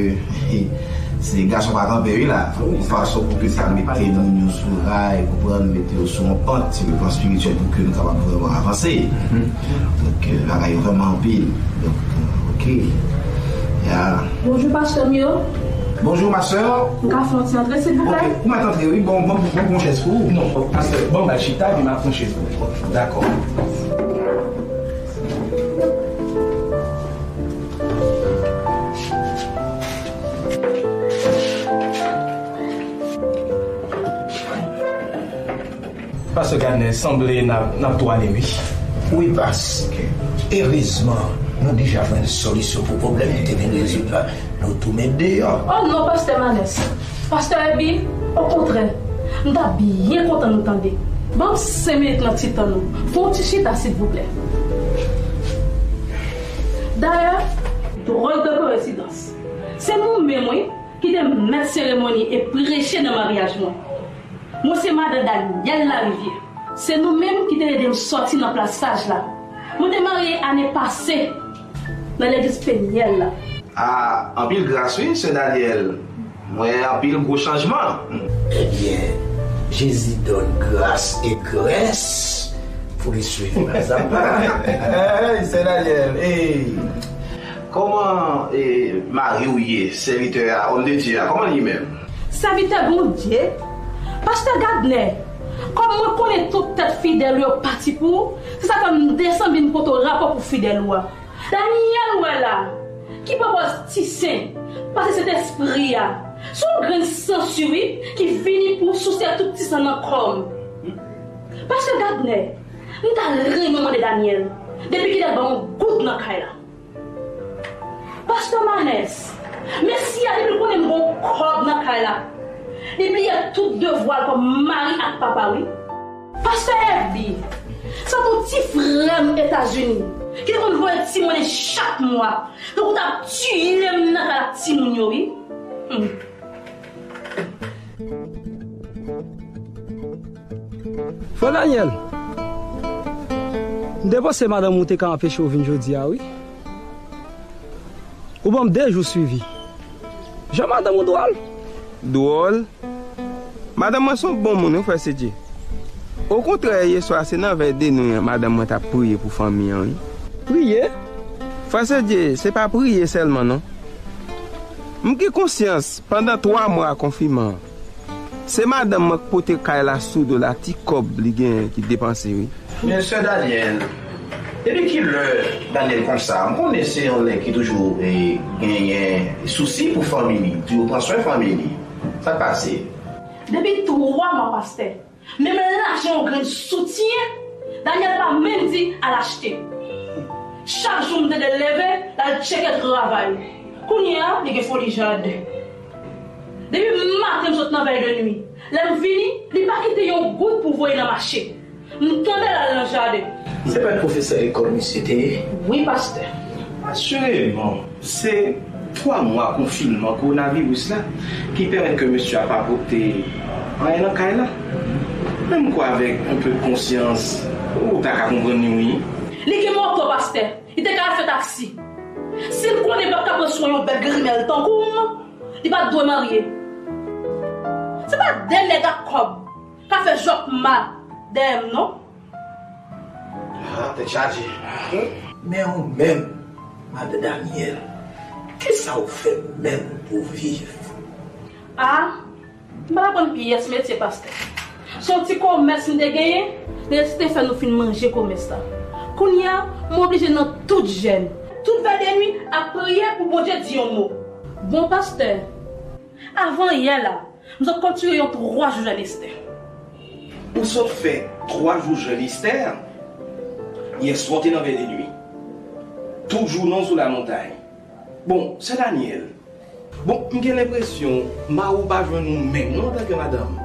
se gason pa kanpe, wi, la. Yon fason pou ke sa mete moun yo sou ray, konprann, mete yo sou yon pant, sou yon plan espirityèl, pou ke nou kapab vrèman avanse. Donk, euh, bagay yo vrèman anpil. Donk, euh, oke. Ya. Bonjou, pastè m yo. Bonjou, ma sœur. M ka fè yon ti antre, silvouplè? Oke, ou mèt antre, wi. Bon, bon, bon, pran chèz pou ou. Non, pastè, bon, ba chita, epi m ap pran chèz pou ou. Dakò. Pastè Gardner, sanble n ap, n ap tou ale, wi. Wi, pas. Erezman, nou deja jwenn solisyon pou pwoblèm ki te vin rezoud la. Nou tou met deyò. Oh non, pastè Manès. Pastè Ebi, okontrè, m ta byen kontan nou tande. Ban m senk minit nan ti tan nou. Fè yon ti chita, silvouplè. Dayè, dròl de koyensidans. Se nou menm, wi, ki te mèt seremoni e preche nan maryaj mwen. Mwen se madan Daniel Larivière. Se nou menm ki te ede m sòti nan plas saj la. Mwen te marye ane pase nan legliz Penyèl la. Ah, anpil gras wi, sè Daniel. M wè anpil gwo chanjman. Ebyen, Jezi donn gras e grès pou li swiv pa a pa. Hey, sè Daniel, hey. Kòman, eh, mari w ye, sèvitè a, òm de Dye a, kòman li menm? Sèvitè Bondye, pastè Gardner, kòm mwen konnen tout tèt fidèl ou yo pati pou ou, se sa fè m desann vin pote w rapò pou fidèl ou a. Daniel ou wè la, ki pwopòz ti sen, pase Sentespri a, se yon grenn sansi wi, ki vini pou souse tout ti san nan kò m. Pastè Gardner, m ta renmen mande Daniel, depi kilè l ban m yon goud nan kay la? Pastè Manès, mesye a depi l konnen m gon kòb nan kay la, li bliye tout devwa l kòm mari ak papa wi. Pastè F B, Sa pou ti frè m Etazini, ki te konn voye timonnen chak mwa, tankou t ap tiye m nan kay ak timoun yo, wi. Hmm. Frè Daniel, m te panse madanm ou te ka anpeche w vin jodi a, wi. Ou ban m de jou swivi. Jan madanm ou dwòl. Dwòl? Madanm mwen se yon bon moun, wi, frè Sedye. Okontrè, yèswa, se nan vèy de nwi an, madanm mwen t ap priye pou fanmi an, wi. Priye? Frè Sedye, se pa priye sèlman, non. M gen konsyans, pandan twa mwa konfinman an, se madanm mwen k pote kay la sou do l a, ti kòb li genyen ki depanse, wi. Men sè Daniel, depi kilè Daniel konsa? M konnen se yon nèg ki toujou genyen sousi pou fanmi li, toujou pran swen fanmi li. Sa k pase? Depi twa mwa, pastè. Menm lajan yon grenn soutyen, Daniel pa menm di al achte. Chak jou m tande l leve, l al tcheke travay. Kounye a, li gen foli jaden. Depi maten m sot nan vèy de nwi. Lè m vini, li pa kite yon goud pou voye nan mache. M tande l al nan jaden. Se pa t pwofesè lekòl misye te ye? Wi, pastè. Asireman. Se twa mwa konfinman kowonaviris la ki pèmèt ke mesye a pa pote anyen nan kay la. Menm kwa avèk yon pe de konsyans, ou ta ka konprann li wi. Li gen moto, pastè. Li te ka al fè taksi. Si l konnen l p ap ka pran swen yon bèl grimèl tankou m, li pa t dwe marye. Se pa de nèg ak kòb k ap fè jòkma dèyè m non. Ah, tèt chaje. Men ou menm, madan Daniel, kisa ou fè menm pou w viv? Ah, m pa t aprann pyès metye pastè. Se yon ti komès m te genyen, Nesté fè nou fin manje komès la. Kounye a, m oblije nan tout jèn, tout vèy de nwi ap priye pou Bondye di yon mo. Bon pastè, avan yè la, m sot konn tire yon twa jou jèn Estè. Ou sot fè twa jou jèn Estè? Yèswa w te nan vèy de nwi. Toujou non sou lamontay. Bon, sè Daniel, bon, m gen lenpresyon mari w pa jwenn ou menm non antanke madanm.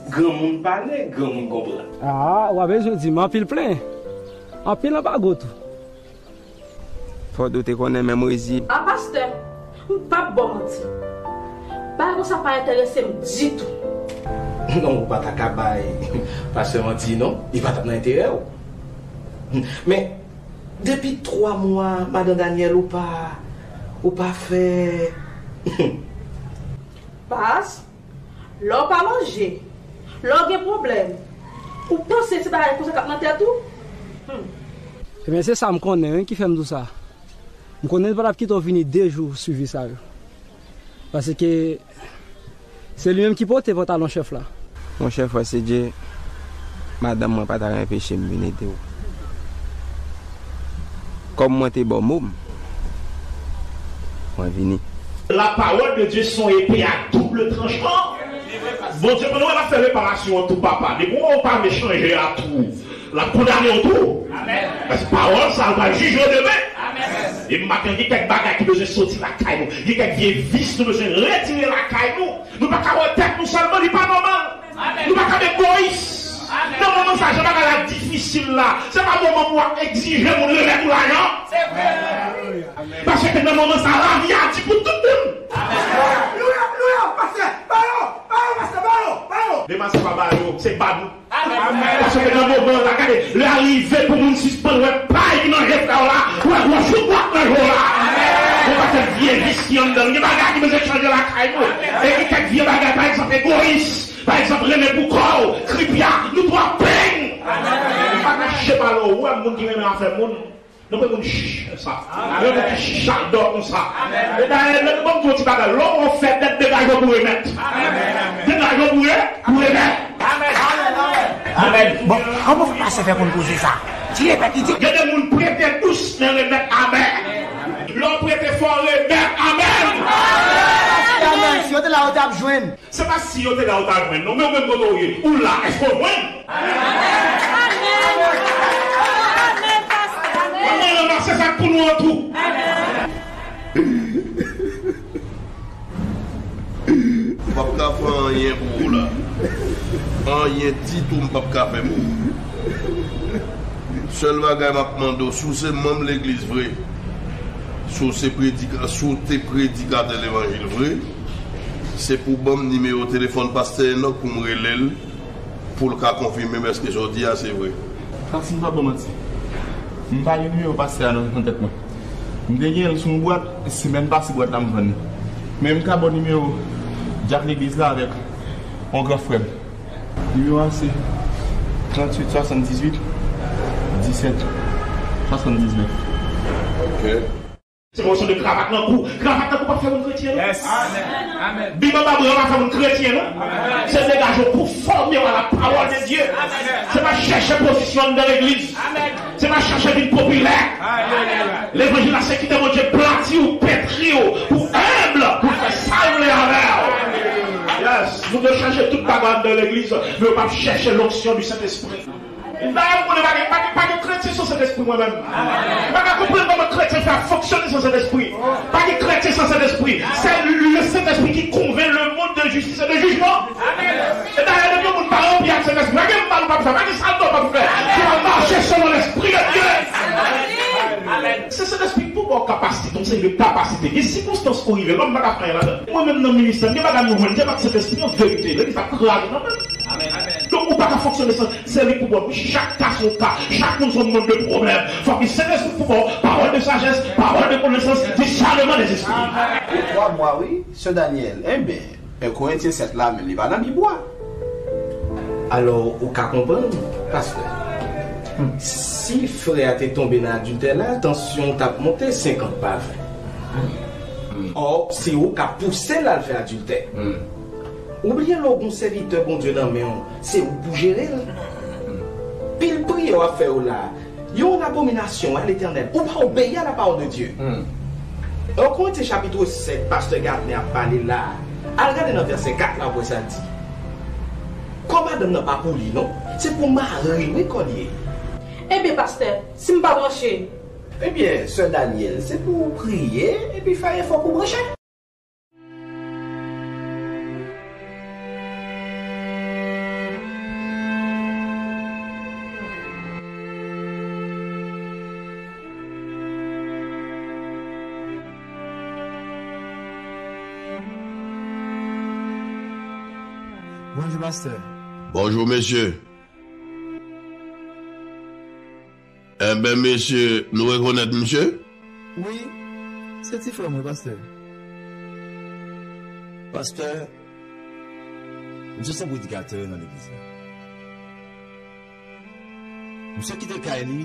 Granmoun pale, granmoun konprann. Ah, w pa bezwen di m, anpil plen. Anpil anba go tou. Fòk ou te konnen menm Rezi. A pastè, m p ap ba w manti. Bagay konsa pa enterese m ditou. Non, ou pa ta ka bay pastè manti non, li pa t ap nan enterè w. Men, depi twa mwa, madan Daniel, ou pa, ou pa fè. Pas, lè w pa manje, lè w gen pwoblèm, ou panse se bagay konsa k ap nan tèt ou? Hum. Ebyen, se sa m konnen wi ki fè m di w sa. M konnen l pa t ap kite w vini de jou swivi sa yo. Paske se li menm ki pote pantalon chèf la. Monchè frè Sedye, madanm mwen pa ta ka enpeche m vin ede w. Kòm mwen te ba w mo m, mwen vini. La parole de Dieu se yon epe a double tranchan. Bondye, pandan w ap fè reparasyon an tou papa, depi w wè w pa vle chanje a tou, l ap kondane w tou. Paske pawòl sa a pral jije w demen. E maten, gen kèk bagay ki bezwen soti lakay nou. Gen kèk vye vis nou bezwen retire lakay nou. Nou pa ka wè tèt nou sèlman, li pa nòmal. Nou pa ka egoyis. Nan moman sa, jan bagay la difisil la, se pa moman pou w ap egzije moun remèt ou lajan. Paske nan moman sa, lavi a di pou tout moun. Louya, louya, pastè, ba yo, ba yo, pastè, ba yo, ba yo. Demen se pa ba yo, se ba nou. Paske nan moman la, gade, lè a rive pou moun sispann wè pay ki nan je frè w la, pou wè gwo chouk w ap nan je w la. Bon, paske vye vis ki anndan l, gen bagay ki bezwen chanje lakay nou. E gen kèk vye bagay, pa egzanp, egoyis. Pa egzanp, renmen pou kò w, kripya, nou twò peng. Ou pa ka chèche pale w wè moun ki renmen afè moun. Nou pa moun chicha sa. Yon moun ki chicha dò konsa. E dayè, lè nou ban m di w ti bagay, lè w fè dèt, degaje w pou remèt. Degaje w pou re, pou remèt. Amèn. Bon, kòman pastè fè konn koze sa? Ti repèt li di. Gen de moun prete dous, men remèt amè. Lè w prete fò, remèt amèn. Amèn. Si yo te la, yo t ap jwenn. Se pa si yo te la ou ta jwenn non, men ou menm kote w ye, ou la, èske w jwenn? Amèn! Amèn! Amèn, pastè! Amèn! Mwen ranmase sa k pou nou an tou. M p ap ka fè anyen pou ou la. Anyen ditou m p ap ka fè pou ou. Sèl bagay m ap mande w, si w se manm legliz vre, si w se predika, si w te predikatè levanjil vre, se pou w ban m nimewo telefòn pastè Enòk pou m rele l, pou l ka konfime m èske sa w di a se vre. Sa si m pa ba w manti, m pa gen nimewo pastè a nan, nan tèt mwen. M te gen l sou yon bwat, semèn pase bwat la m vann li. Men m ka ba w nimewo dyak legliz la avèk yon gran frè m. Nimewo a se tranntuit swasanndizuit disèt swasanndiznèf. Ok. Se yon sòt de kravat nan kou. Kravat nan kou pa fè moun kretyen, non. Yes. Amen. Amen. Bib anba bra pa fè moun kretyen, non. Amen. Se degaje w konfòme w a la pawòl de Dye. Amen. Se pa chèche pozisyon anndan legliz. Amen. Se pa chèche vin popilè. Alelouya. Levanjil la se kite Bondye plati w, petri w, pou enb, pou fè sa l vle avè w. Yes. Moun yo chèche tout bagay anndan legliz, men yo p ap chèche l'onction du Saint-Esprit. Dayè, m konnen pa gen, pa gen, pa gen kretyen san Sentespri, mwen menm. M pa ka konprann kòman kretyen fè ap fonksyone san Sentespri. Pa gen kretyen san Sentespri. C'est le Saint-Esprit qui convainc le monde de justice et de jugement. E dayè, depi yon moun pa ranpli ak Sentespri, pa gen mal ou p ap fè, pa gen sal ou p ap fè. Ou ap mache selon Lespri de Dye. Se Sentespri ki pou ba w kapasite, yon seri de kapasite. Gen sikonstans pou rive, lòm pa ka fè anyen ladan. Mwen menm nan ministè m, gen bagay mwen jwenn, se pa Sentespri an verite. Legliz ap kraze nan men m. Donk, ou pa ka fonksyone san, se li k pou ba w. Chak ka se yon ka, chak moun se yon moun de pwoblèm. Fòk li Sentespri k pou ba w pawòl de sajès, pawòl de konesans, disèneman dèzespri. Pou twa mwa, wi, sè Daniel. Enben, en Korentyen sèt la, menm li pa nan Bib ou a. Alò, ou ka konprann, pastè. Si frè a te tonbe nan adiltè la, tansyon t ap monte senkant pa ven. Ò, se ou k ap pouse l al fè adiltè. Ou bliye lè w gen yon sèvitè Bondye nan men w, se ou k pou jere l. Pil priyè w ap fè yo la, yo an abominasyon a Letènèl. Ou pa obeyi a la pawòl de Dye. En Korentyen chapit sèt, pastè Gardner ap pale la, al gade nan vèsè kat la, w ap wè sa l di. Kò madanm nan pa pou li, non. Se pou mari l, wi, kò l ye. Ebyen, pastè, si m pa branche? Ebyen, sè Daniel, se pou w priye epi fè efò pou w branche. Bonjou, pastè. Bonjou, mesye. Enben, mesye, nou rekonèt misye? Wi, se ti frè mwen, pastè. Pastè, misye se yon predikatè nan legliz la. Misye kite kay li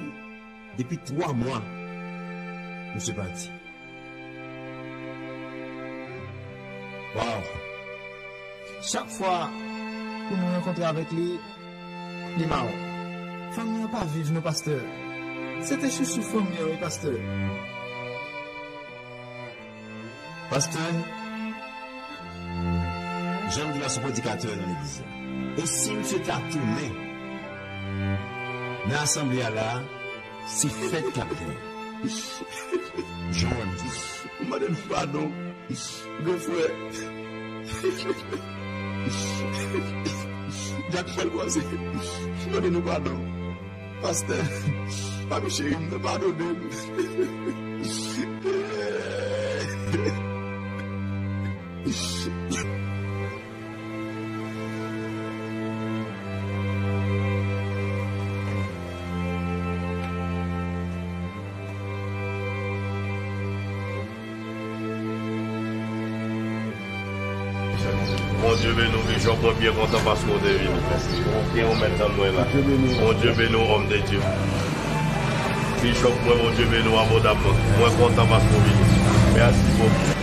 depi twa mwa. Misye pati. Waw! Chak fwa pou nou rankontre avèk li, li mawon. Fanmi an pa viv non, pastè. Se te chouchou fanmi an, wi, pastè. Pastè, jan m di la, se yon predikatè nan legliz la. E si misye ta tounen nan asanble a la, se fèt k ap gen. Jan w wè m di. M mande nou padon, gran frè. Dyak Frè l kwaze. M mande nou padon. Pastè, papi cheri m nan, padone m. Bondye beni w, Bishop, mwen byen kontan paske w te vini. Ou byen ou mèt tann mwen la. Bondye beni w, homme de Dieu. Bishop mwen, Bondye beni w abondamman. Mwen kontan paske w vini. Mèsi bokou.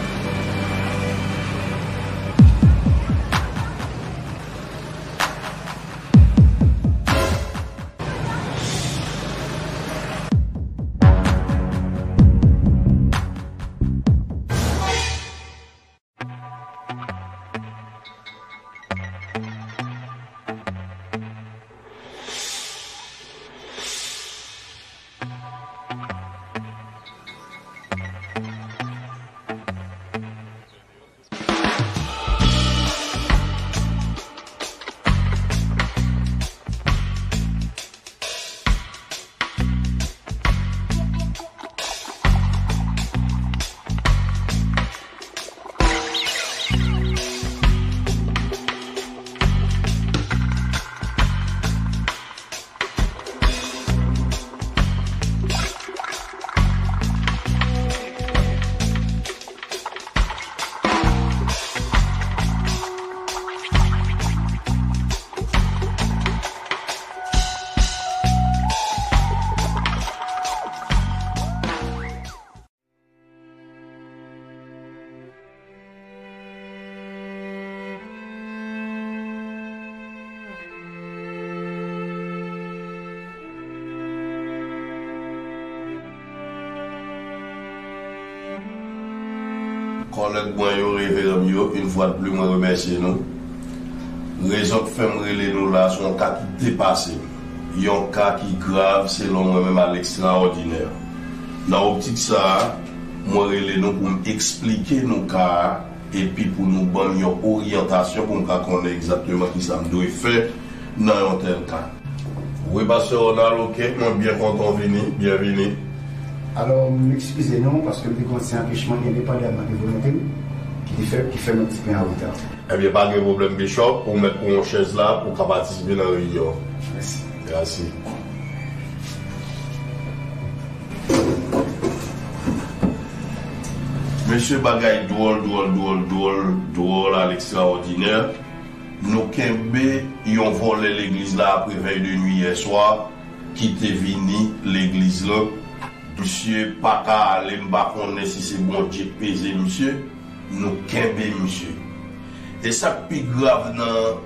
Kòlèg mwen yo, reveran m yo, yon fwa de plis, mwen remèsye nou. Rezon k fè m rele nou la, se yon ka ki depase m. Yon ka ki grav, selon mwen menm, a lekstraòdinè. Nan optik sa a, mwen rele nou pou m eksplike nou ka a, epi pou nou ban m yon oryantasyon pou m ka konnen egzakteman kisa m dwe fè nan yon tèl ka. Wi, pastè Ronald, oke, mwen byen kontan w vini, byenvini. Alò, m eskize nou, paske m te gen yon ti anpechman, endepandamman de volonte m, ki te fè, ki fè m yon ti pen an reta. Ebyen, pa gen pwoblèm, Bishop, ou mèt pran yon chèz la pou w ka patisipe nan reyinyon an. Mèsi. Mèsi. Mesye, bagay dwòl, dwòl, dwòl, dwòl, dwòl a lekstraòdinè. Nou kenbe yon vòlè legliz la apre vèy de nwi yè swa ki te vini legliz lan. Misye pa ka ale, m pa konnen si se Bondye k peze misye. Nou kenbe misye. E sa k pi grav nan,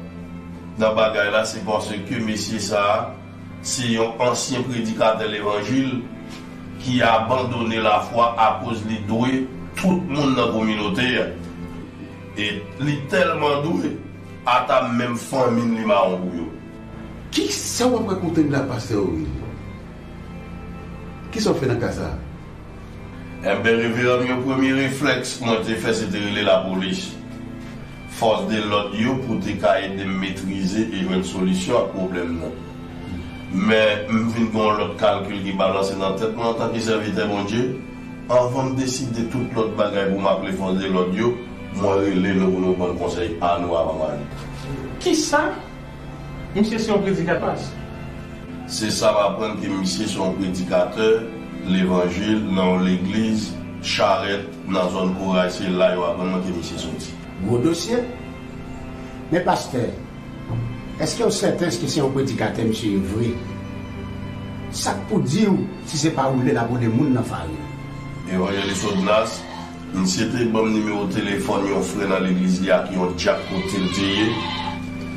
nan bagay la, se paske mesye sa a, se yon ansyen predikatè levanjil ki abandone lafwa akoz li dwe tout moun nan kominote a. E li tèlman dwe, ata menm fanmi l li mawon pou yo. Kisa w ap rakonte m la, pastè Oril? Kisa w fè nan ka sa a? Enben, reveran m yo, premye reflèks mwen te fè, se te rele lapolis. Fòs de lòd yo pou te ka ede m metrize e jwenn solisyon ak pwoblèm nan. Men, m vin gen yon lòt kalkil ki balanse nan tèt mwen antanke sèvitè Bondye. Anvan m deside tout lòt bagay pou m aple fòs de lòd yo, mwen rele nou pou nou ban m konsèy pa nou avan m ale. Kisa? Misye se yon predikatè. Se sa m aprann ke misye se yon predikatè levanjil nan yon legliz Charèt nan zòn Koray, se la yo aprann mwen ke misye soti. Gwo dosye. Men pastè, èske w sèten ke se yon predikatè misye ye vre? Sa k pou di w si se pa woule l ap woule moun nan farin? Evanjelis Odnas, misye te ban m nimewo telefòn yon frè nan legliz li ak yon dyak kote l te ye.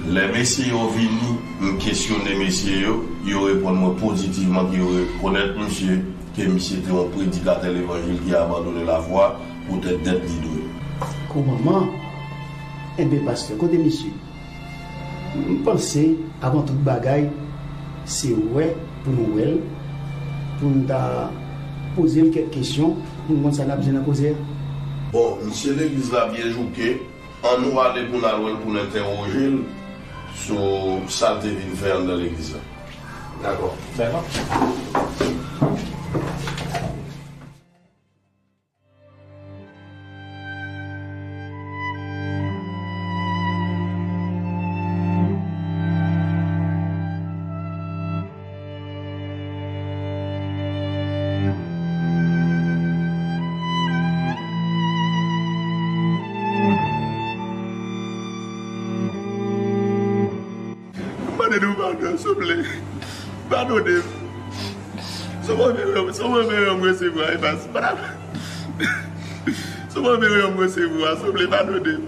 Lè mesye yo vini, m kesyone mesye yo, yo reponn mwen pozitivman ke yo rekonèt misye, ke misye te yon predikatè levanjil ki abandone lafwa poutèt dèt li dwe. Kòmanman? Enben, pastè, kote misye? M panse, avan tout bagay, se wè pou nou wè l, pou n ta poze l kèk kesyon, pou n konn sa n ap di nan koze a. Bon, misye legliz la byen jouke, ann nou ale pou n al wè l, pou n entèwoje l sou sa l te vin fè anndan legliz la. Dakò. Dakò. M mande nou padon, souple. Padone m. Si w pa vle, si w pa vle resevwa, e pa, se pa la. Si w pa vle resevwa, souple, padone m.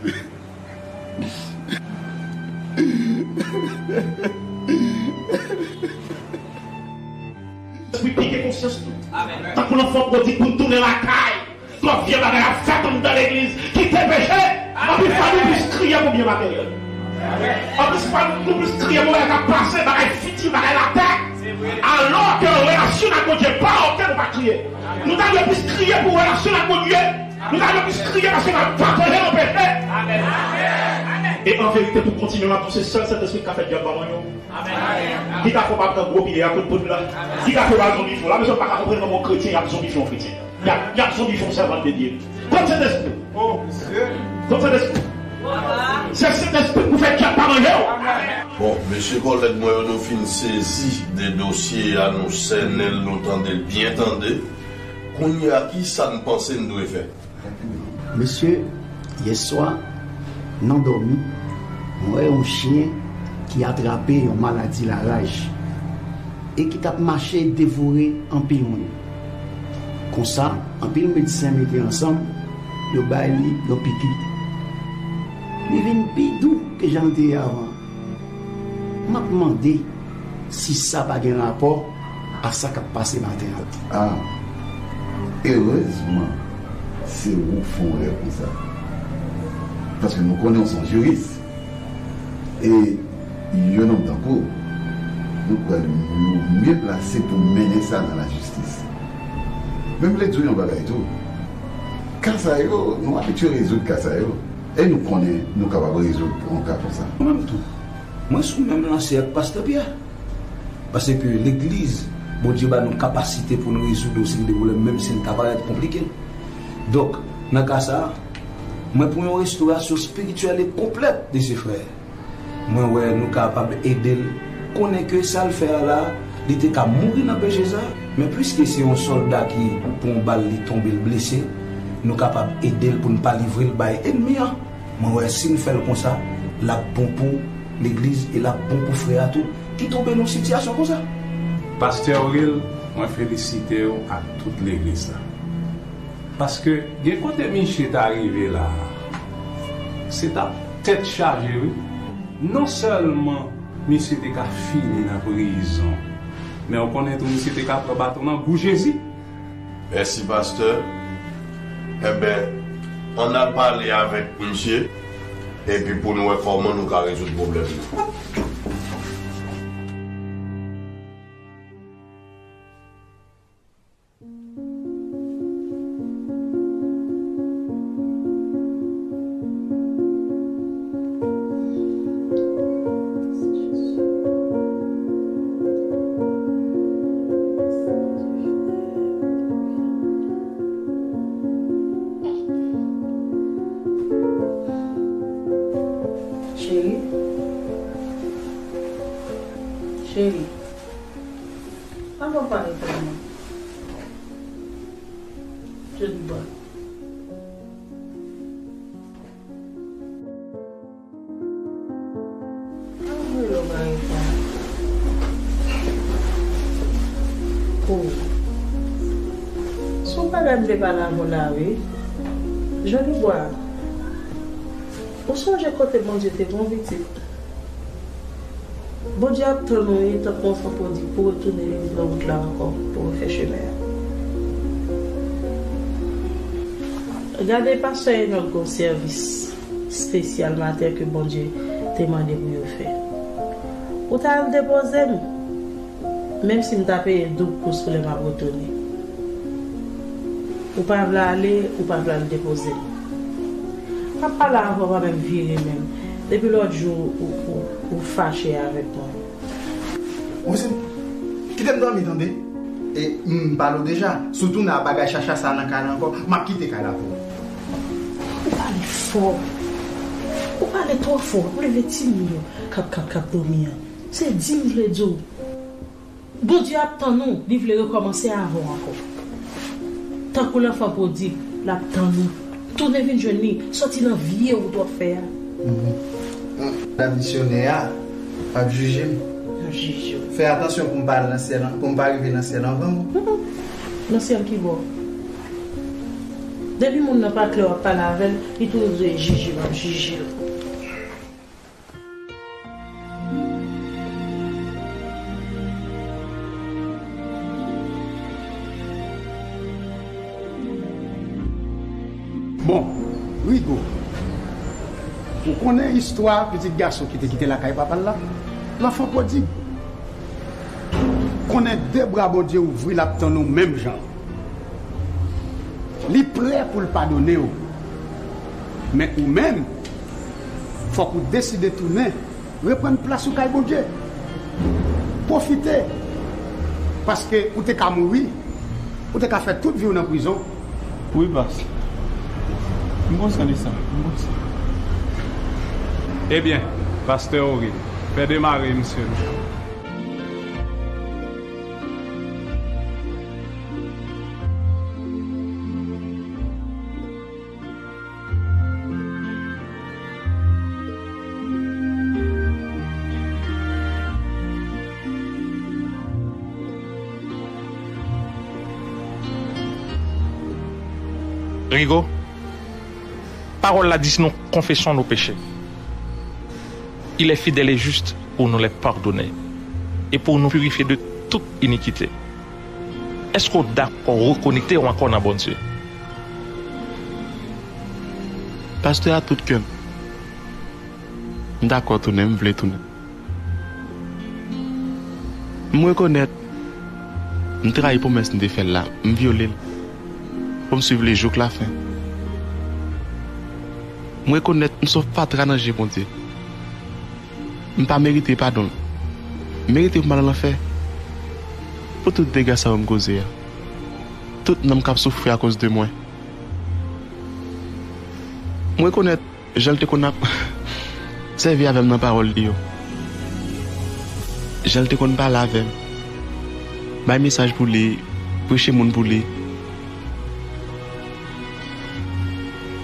Espri pike konsyans nou. Tankou lanfan pwodig pou n tounen lakay. Twòp vye bagay ap fèt anndan legliz. Kite peche. Anpil fwa nou plis kriye pou byen materyèl. Anpil fwa nou plis kriye pou bagay k ap pase, bagay fiti, bagay latè. Alò ke relasyon n ak Bondye pa oke, nou pa kriye. Nou ta dwe plis kriye pou relasyon n ak Bondye. Nou ta dwe plis kriye paske n ap pataje nan peche. E an verite, pou kontinye, m ap di w, se sèl Sentespri k ka fè dyab pa manyen w. Ki ka fè w pa pran gwo pye a kout poud la. Ki ka fè w pa al zonbifye w. La, mesye, w pa ka konprann kòman yon kretyen y ap zonbifye yon kretyen. Y ap, y ap zonbifye yon sèvant de Dye. Kot Sentespri w? Kot Sentespri w? Se Sentespri k pou fè dyab pa manyen w. Bon, mesye kòlèg mwen yo, nou fin sezi de dosye a, nou sènen l, nou tande l byen tande. Kounye a, kisa n panse n dwe fè? Mesye, yèswa, nan dòmi, mwen wè yon chen ki atrape yon maladi laraj e ki t ap mache devore anpil moun. Konsa, anpil medsen mete ansanm, yo bay li yon piki. Li vin pi dou ke jan l te ye avan. M ap mande si sa pa gen rapò a sa k ap pase maten an. A, erezman, Se ou k fè yon rèv konsa. Paske nou konnen w se yon jiris. E yon nonm tankou w, nou kwè l mye plase pou mennen sa nan lajistis. Men m vle di w yon bagay tou. Ka sa yo, nou abitye rezoud ka sa yo. E nou konnen nou kapab rezoud yon ka konsa. Mwen menm tou, mwen sou menm lanse ak Pastè Pyè. Paske legliz, Bondye ba nou kapasite pou nou rezoud yon seri de pwoblèm, menm si l ka parèt konplike. Donk, nan ka sa a, mwen pou yon restorasyon espirityèl e konplèt de se frè. Mwen wè nou kapab ede l konnen ke sa l fè a la, li te ka mouri nan peche sa, men piske se yon sòlda ki pran yon bal, li tonbe, l blese, nou kapab ede l pou n pa livre l bay ènmi an. Mwen wè si n fè l konsa, l ap bon pou legliz e l ap bon pou frè a tou, ki tonbe nan sitiyasyon konsa. Pastè Oril, mwen felisite w ak tout legliz la. Paske gen kote misye ta rive la a, se t ap tèt chaje, wi. Non sèlman misye te ka fini nan prizon, men w konnen tou, misye te ka pran baton nan gou Jezi. Mèsi, pastè. Enben, ann al pale avèk misye, epi pou n wè kòman nou ka rezoud pwoblèm nan. Cheri, cheri, avan w pale pou mwen. Jodi bwa. Anmwey, ou pa reponn. Oh. Se yon bagay m te pale avè w la, wi. Jodi bwa. Ou sonje kote Bondye te pran pitit? Bondye ap tann ou, wi, tankou anfan pwodig, pou retounen nan wout la ankò, pou refè chemen an. Gade, pastè Enòk gen yon sèvis espesyal maten ke Bondye te mande pou yo fè. Ou ta al depoze m, menm si m ta peye doub kous pou lè m ap retounen. Ou pa vle ale, ou pa vle al depoze m. M ap pale avè w, pa menm vire men m. Depi lòt jou, ou, ou, ou fache avèk mwen. Wi, se, kite m dòmi, tande. E, m pale w deja. Si w tounen ak bagay chacha sa nan kay la ankò, m ap kite kay la pou ou. Ou pale fò. Ou pale twò fò. Ou leve timoun yo k ap, k ap, k ap dòmi an. Se di m vle di w. Bondye ap tann ou, li vle rekòmanse avè w ankò. Tankou lanfan pwodig, l ap tann ou. Tounen vin jwenn li, sòti nan vye wout w ap fè a. Mhm. Madanm misyonè a ap jije m. L ap jije w. Fè atansyon pou m pa al nan syèl, pou m pa rive nan syèl anvan w. Mhm. Nan syèl ki bò? Depi moun nan pa klè w ap pale avè l, li toujou dwe jije w, ap jije l. Bon, Rigo, ou konnen istwa pitit gason ki te kite lakay papa l la? Lanfan pwodig. Konnen de bra Bondye ouvri, l ap tann ou menm jan. Li prè pou l padone w. Men ou menm, fòk ou deside tounen, reprann plas ou kay Bondye. Pwofite, paske ou te ka mouri, ou te ka fè tout vi w nan prizon. Wi, pas. M kontan de sa. M kontan. Ebyen, pastè Oril, fè demare misye nou. Rigo, pawòl la di si nou konfesyon nou peche, il est fidèle et juste pour nous les pardonner et pour nous purifier de toute iniquité. Èske w dakò rekonekte w ankò nan Bondye? Pastè a tout kè m. M dakò tounen, m vle tounen. M rekonèt, m trayi pwomès m te fè l la, m vyole l, pou m swiv li jouk lafen. M rekonèt m se yon fatra nan je Bondye. M pa merite padon l. M merite pou m al nan lanfè. Pou tout dega sa yo m koze a. Tout nanm k ap soufri akoz de mwen. M rekonèt jan l te konn ap sèvi avè m nan pawòl li yo. Jan l te konn pale avè m, bay mesaj pou li, preche moun pou li.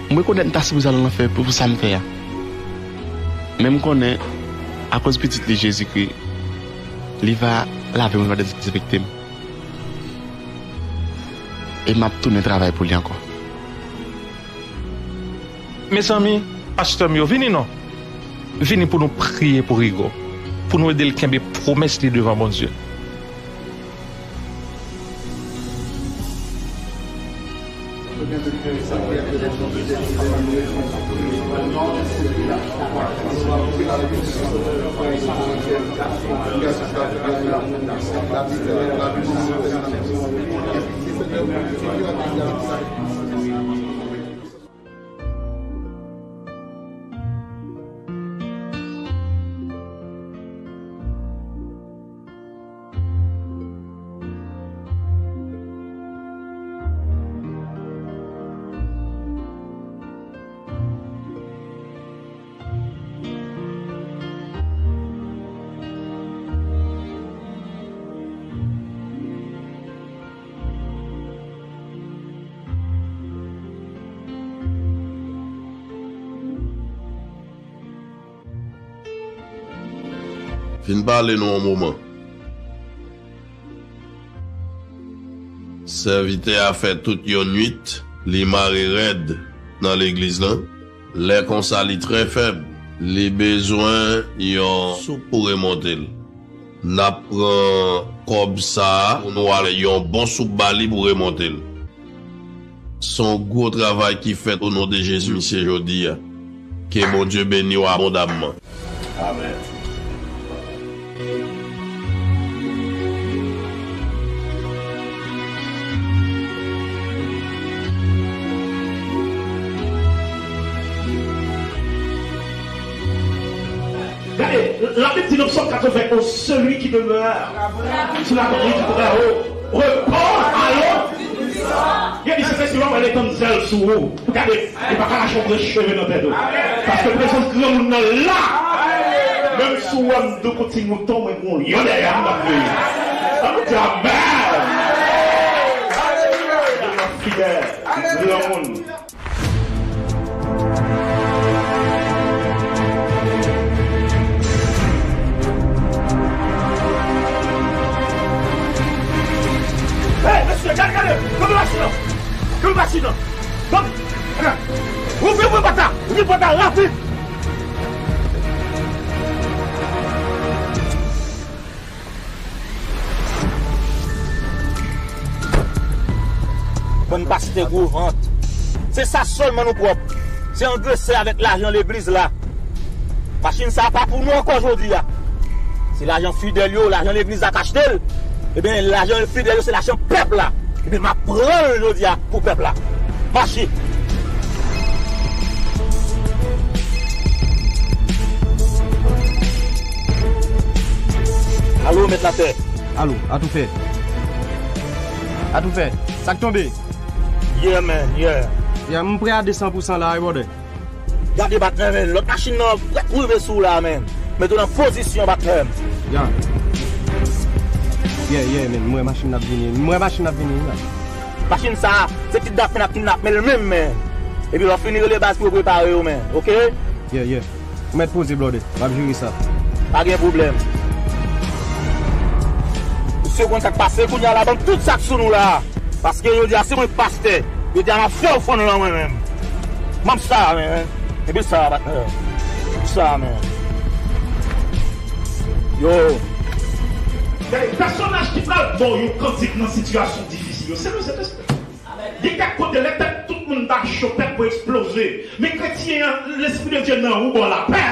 M rekonèt m ta sipoze al nan lanfè pou, pou sa m fè a. Men m konnen, akoz Pitit li Jezikri, li va lave m, li va dezenfekte m. E m ap tounen travay pou li ankò. Mezanmi, pastè m yo, vini non. Vini pou nou priye pou Rigo, pou nou ede l kenbe pwomès li devan Bondye. Vin pale nou yon moman. Sèvitè a fè tout yon nuit, li mare rèd nan legliz lan. Lè konsa, li trè fèb. Li bezwen yon soup pou remonte l. N ap pran kòb sa a pou nou al yon bon soup ba li pou remonte l. Se yon gwo travay ki fèt o non de Jezi, misye, jodi a. Ke Bondye beni w abondamman. Amèn. Gade, Labib di nan Psaume quatre-vingt-onze, celui qui demeure sous l'abri du Très-Haut repose à l'ombre. Gade, se fè si w ap wè l etann zèl sou ou. Gade, li pa ka lage yon branch cheve nan tèt ou. Paske prezans granmoun nan la. Menm si w wè m douko ti mouton, mwen gon lyon dèyè m, m ap veye. An nou di amèn. Fidèl, granmoun. Hey, mesye, gade, gade! Kanpe machin nan! Kanpe machin nan! Kanpe! Ouvri, ouvri pòt la! Ouvri pòt la, rapid! Bann pastè gwo vant. Se sa sèlman nou pwòp. Se angresè avèk lajan legliz la. Machin sa a pa pou nou ankò jodi a. Se lajan fidèl yo, lajan legliz la k achte l. Ebyen, lajan fidèl yo, se lajan pèp la. Ebyen, m ap pran l jodi a pou pèp la. Mache! Alo, mèt latè. Alo, atoufè. Atoufè, sa k tonbe? Yeah, man, yeah. Yeah, m prè a de san pou san la, wi, brother. Gade, patnè, man. Lòt machin nan prèt pou rive sou w la, man. Mete w nan pozisyon, patnè. Yeah. Yeah, yeah, man. M wè machin nan ap vini. M wè machin nan ap vini, wi, la. Machin sa a, se kidnape n ap kidnape l menm, man. Epi lè w fini rele baz pou yo prepare yo, man. Oke? Yeah, yeah. Ou mèt poze, brother. M ap jere sa. Pa gen pwoblèm. Misye konn sa k pase kounye a la, ban m tout sa k sou nou la. Paske yo di a se mwen k pastè. Yo di a m ap fè ofrann lan mwen menm. M ap sa, man. Epi sa, patnè. Sa, man. Yo. Gade, pèsonaj ki pral ba w yon kantik nan sitiyasyon difisil yo, se nou, se Sentespri. Gen kèk kote, lè tèt tout Moun ta cho, pèp mwen eksploze. Men kretyen an, Lespri de Dye nan ou ba w lapè.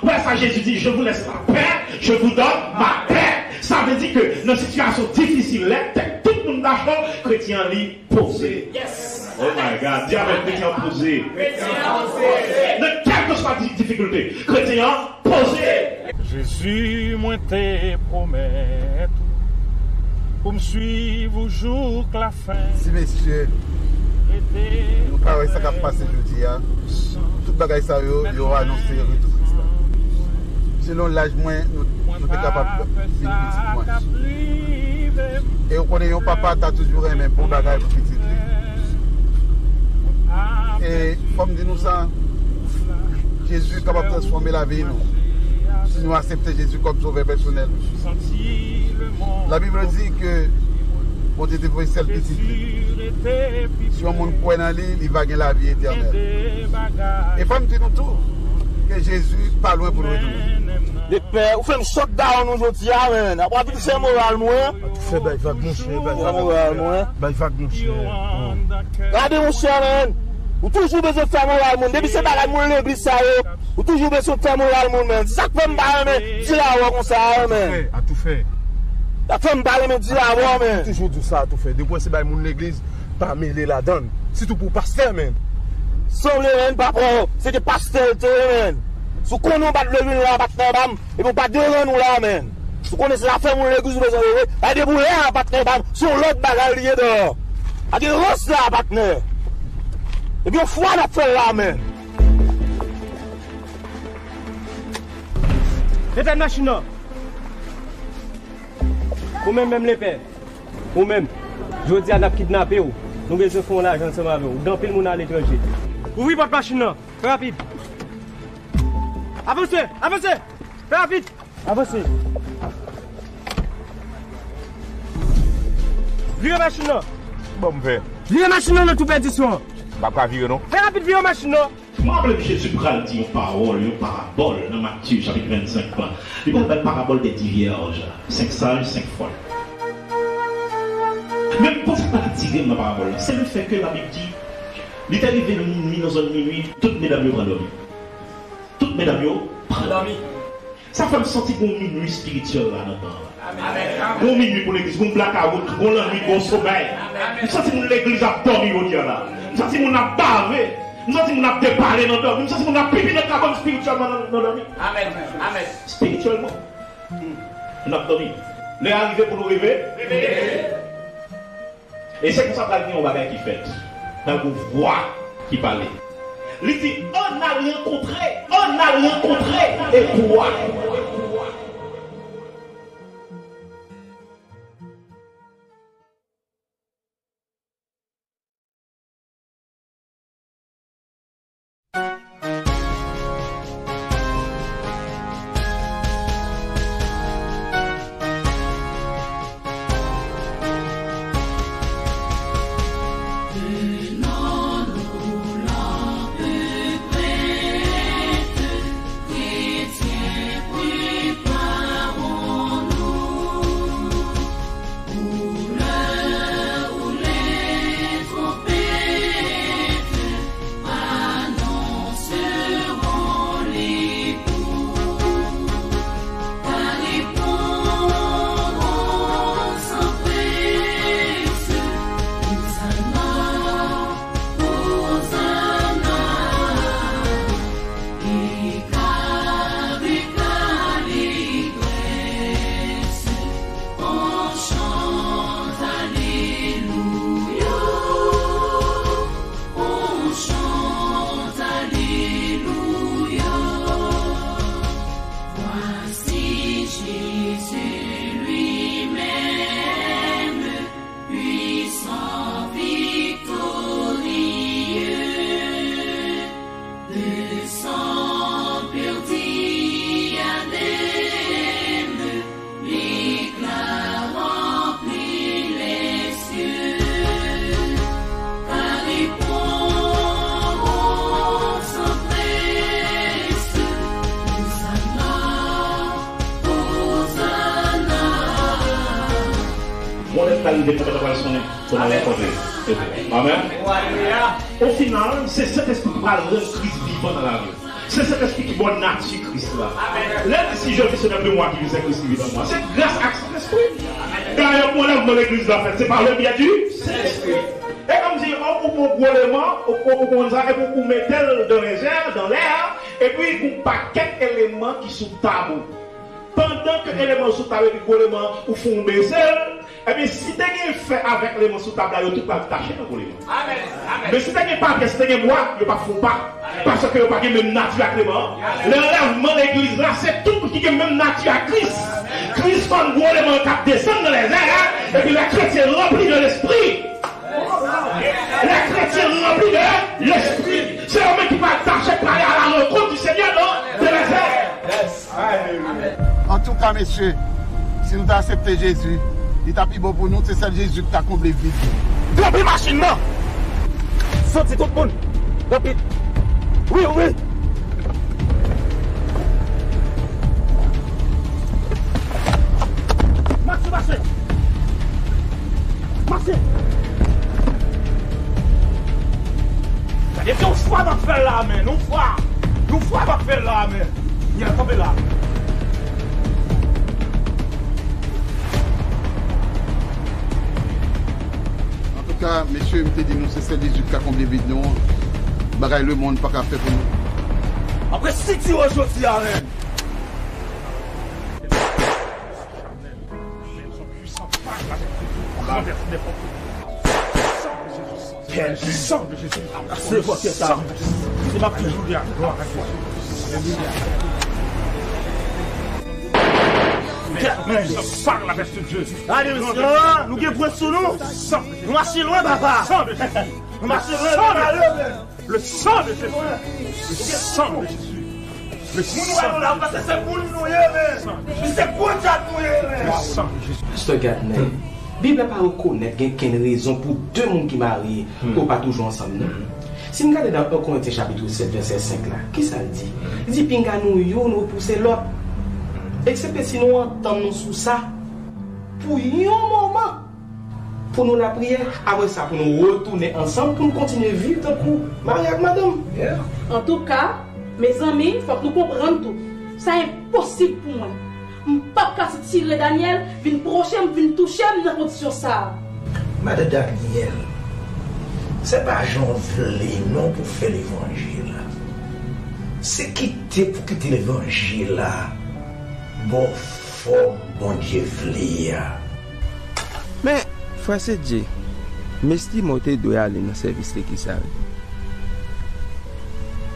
Wè sa Jezi di, je vous laisse la paix, je vous donne ma paix. Sa vle di ke nan sitiyasyon difisil, lè tèt tout moun ta cho, kretyen an li poze. Yes. Oh my God, di avè m, kretyen an poze. Kretyen an poze. Nan kèlkeswa di- difikilte, kretyen an poze. Jezi, mwen te pwomèt ou pou m swiv ou jouk lafen. Si mesye, nou ka wè sa k ap pase jodi a, tout bagay sa yo, yo anonse retou Kris la. Selon laj mwen, nou, nou te kapab vin pitit mwen. E ou konnen yon papa ta toujou renmen bon bagay pou pitit li. E fò m di nou sa, Jezi kapab transfòme lavi nou si nou aksepte Jezi kòm Sovè pèsonèl. Labib di ke Bondye te voye sèl Pitit li. Si yon moun kwè nan li, li va gen lavi etènèl. E fò m di nou tou ke Jezi pa lwen pou l retounen. Lepè, ou fè m shutdown nou jodi a, menn. Apa vin fè moral mwen. Atoufe, bay vag, monchè, bay vag. Fè moral mwen. Bay vag, monchè. Gade, monchè, menn. Ou toujou bezwen fè moral moun. Depi se bagay moun legliz sa yo, ou toujou bezwen fè moral moun, menn. Se sa k fè m pa renmen di avè w konsa a, menn. Atoufe, atoufe. Sa k fè m pa renmen di avè w, menn. Toujou di w sa, atoufe. Depi w wè se bay moun legliz, pa mele ladan l. Sitou pou pastè, menn. Sanble, menn, papa w, se te pastè l te ye, menn. Si w konnen w pa t vle vin la, patnè pa m, epi w pa derann ou la, menn. Si w konnen se zafè moun legliz ou bezwen regle, bay depi w la, patnè pa m, se yon lòt bagay li ye dèyè. Pa gen rans la, patnè. Epi yon fwa n ap fè l la, menn. Detann machin nan. Ou menm menm lepè. Ou menm. Jodi a n ap kidnape w. Nou bezwen fè yon lajan ansanm avè w. Gen anpil moun aletranje. Ouvri pòt machin nan. Fè rapid. Avanse! Avanse! Fè rapid! Avanse! Vire machin nan! Bon, m fè. Vire machin nan nan tou pèdisyon an! M p ap ka vire non. Fè rapid, vire machin nan! M raple m Jezi pral di yon pawòl, yon parabòl nan Matye chapit vennsenk lan. Li pral bay parabòl dè dis vyèj, senk saj, senk fòl. Men poukisa sa atire m nan parabòl la? Se lefètke Labib di, li te rive nan minui, nan zòn minui, tout medam yo pran dòmi. Tout medam yo pran dòmi. Sa fè m santi gon minui espirityèl la nan tan an la. Gon minui pou legliz, gon blakawout, gon lannwit, gon somèy. M santi moun legliz ap dòmi jodi a la. M santi moun ap bave. M santi moun ap depale nan dòmi. M santi moun ap pipi nan kabann espirityèlman nan, nan dòmi. Espirityèlman, moun ap dòmi. Lè a rive pou nou reve. E se konsa pral gen yon bagay ki fèt. Pral gen yon vwa ki pale. Li di, ann al rankontre, ann al rankontre e pou a. Voici Jésus lui-même, puissant, victorieux, de sang pur diadème, l'éclat remplit les cieux. Car il prend sans presse, Hosanna, Hosanna. Yon lè k pral rive, twonpèt la pral sonnen, pou nou rankontre. Amèn. O final, se Sentespri ki pral rann Kris vivan nan lavi w. Se Sentespri ki ba w nati Kris la. Lè l di, si je vis, ce n'est plus moi qui vis, c'est Christ qui vit en moi. Se gras ak Sentespri. Dayè, pou anlèvman legliz la fèt, se pa le byen di Sentespri. E kòmsi, ou, ou pran gwo leman, ou, ou, ou konn sa, epi ou mete l dan lèzè, dan lè a, epi gon pakèt eleman ki sou tab ou. Pandan ke eleman yo sou tab epi gwo leman an, ou fè w bese l, ebyen, si te gen fè avèk leman sou tab la, yo tout pral tache nan gwo leman. Men si te gen papye, si te gen bwa, yo p ap fè w pa. Paske yo pa gen menm nati ak leman an. Lè anlèvman legliz la, se tout moun ki gen menm nati ak Kris. Kris kòm gwo leman k ap desann nan lèzè a, epi les chrétiens remplis de l'esprit. Les chrétiens remplis de l'esprit. Se yo menm ki pral tache, pral ale a la rankont di Senyè nan de lèzè. Antouka, mesye, si nou ta aksepte Jezi, li ta pi bon pou nou, se sèl Jezi ki ta konble vid nou. Tranpe machin nan! Soti tout moun! Rapid! Wi, wi! Mache, mache! Mache! Gade yon fwa m ap fè l la, men, yon fwa! Yon fwa m ap fè l la, men! Yè, kanpe la. Antouka, mesye, m te di nou se sèl Jezi ki ka konble vid nou an. Bagay lemonn pa ka fè pou nou. Apre sitire jodi a, men. Pè, san. Se vòt sa. Se m ap toujou di a. Gade, mesye, nou gen pwen sou nou. Nou mache lwen, papa. Nou mache lwen, papa. Le sang de Jésus. Le sang de Jésus. Le sang de Jésus. Moun wè nou la, paske se moun nou ye, men. Se gwo djab nou ye, men. Le sang de Jésus. Pastè Gardner, Bib la pa rekonèt gen kenn rezon pou de moun ki marye pou pa toujou ansanm, non. Si n gade nan en Korentyen chapit sèt, vèsè senk la, kisa l di? Li di, pinga nou youn repouse lòt. Eksepte si nou antann nou sou sa pou yon moman, pou nou lapriyè, apre sa, pou nou retounen ansanm, pou nou kontinye viv tankou mari ak madanm. Antouka, mezanmi, fòk nou konprann tou, sa enposib pou mwen. M p ap ka sitire Daniel vin pwoche m, vin touche m nan kondisyon sa a. Madan Daniel, se pa jan w vle non pou fè levanjil la. Se kite pou kite levanjil la ba w fòm Bondye vle a. Men, frè Sedye, m estime w te dwe ale nan sèvis legliz la, wi.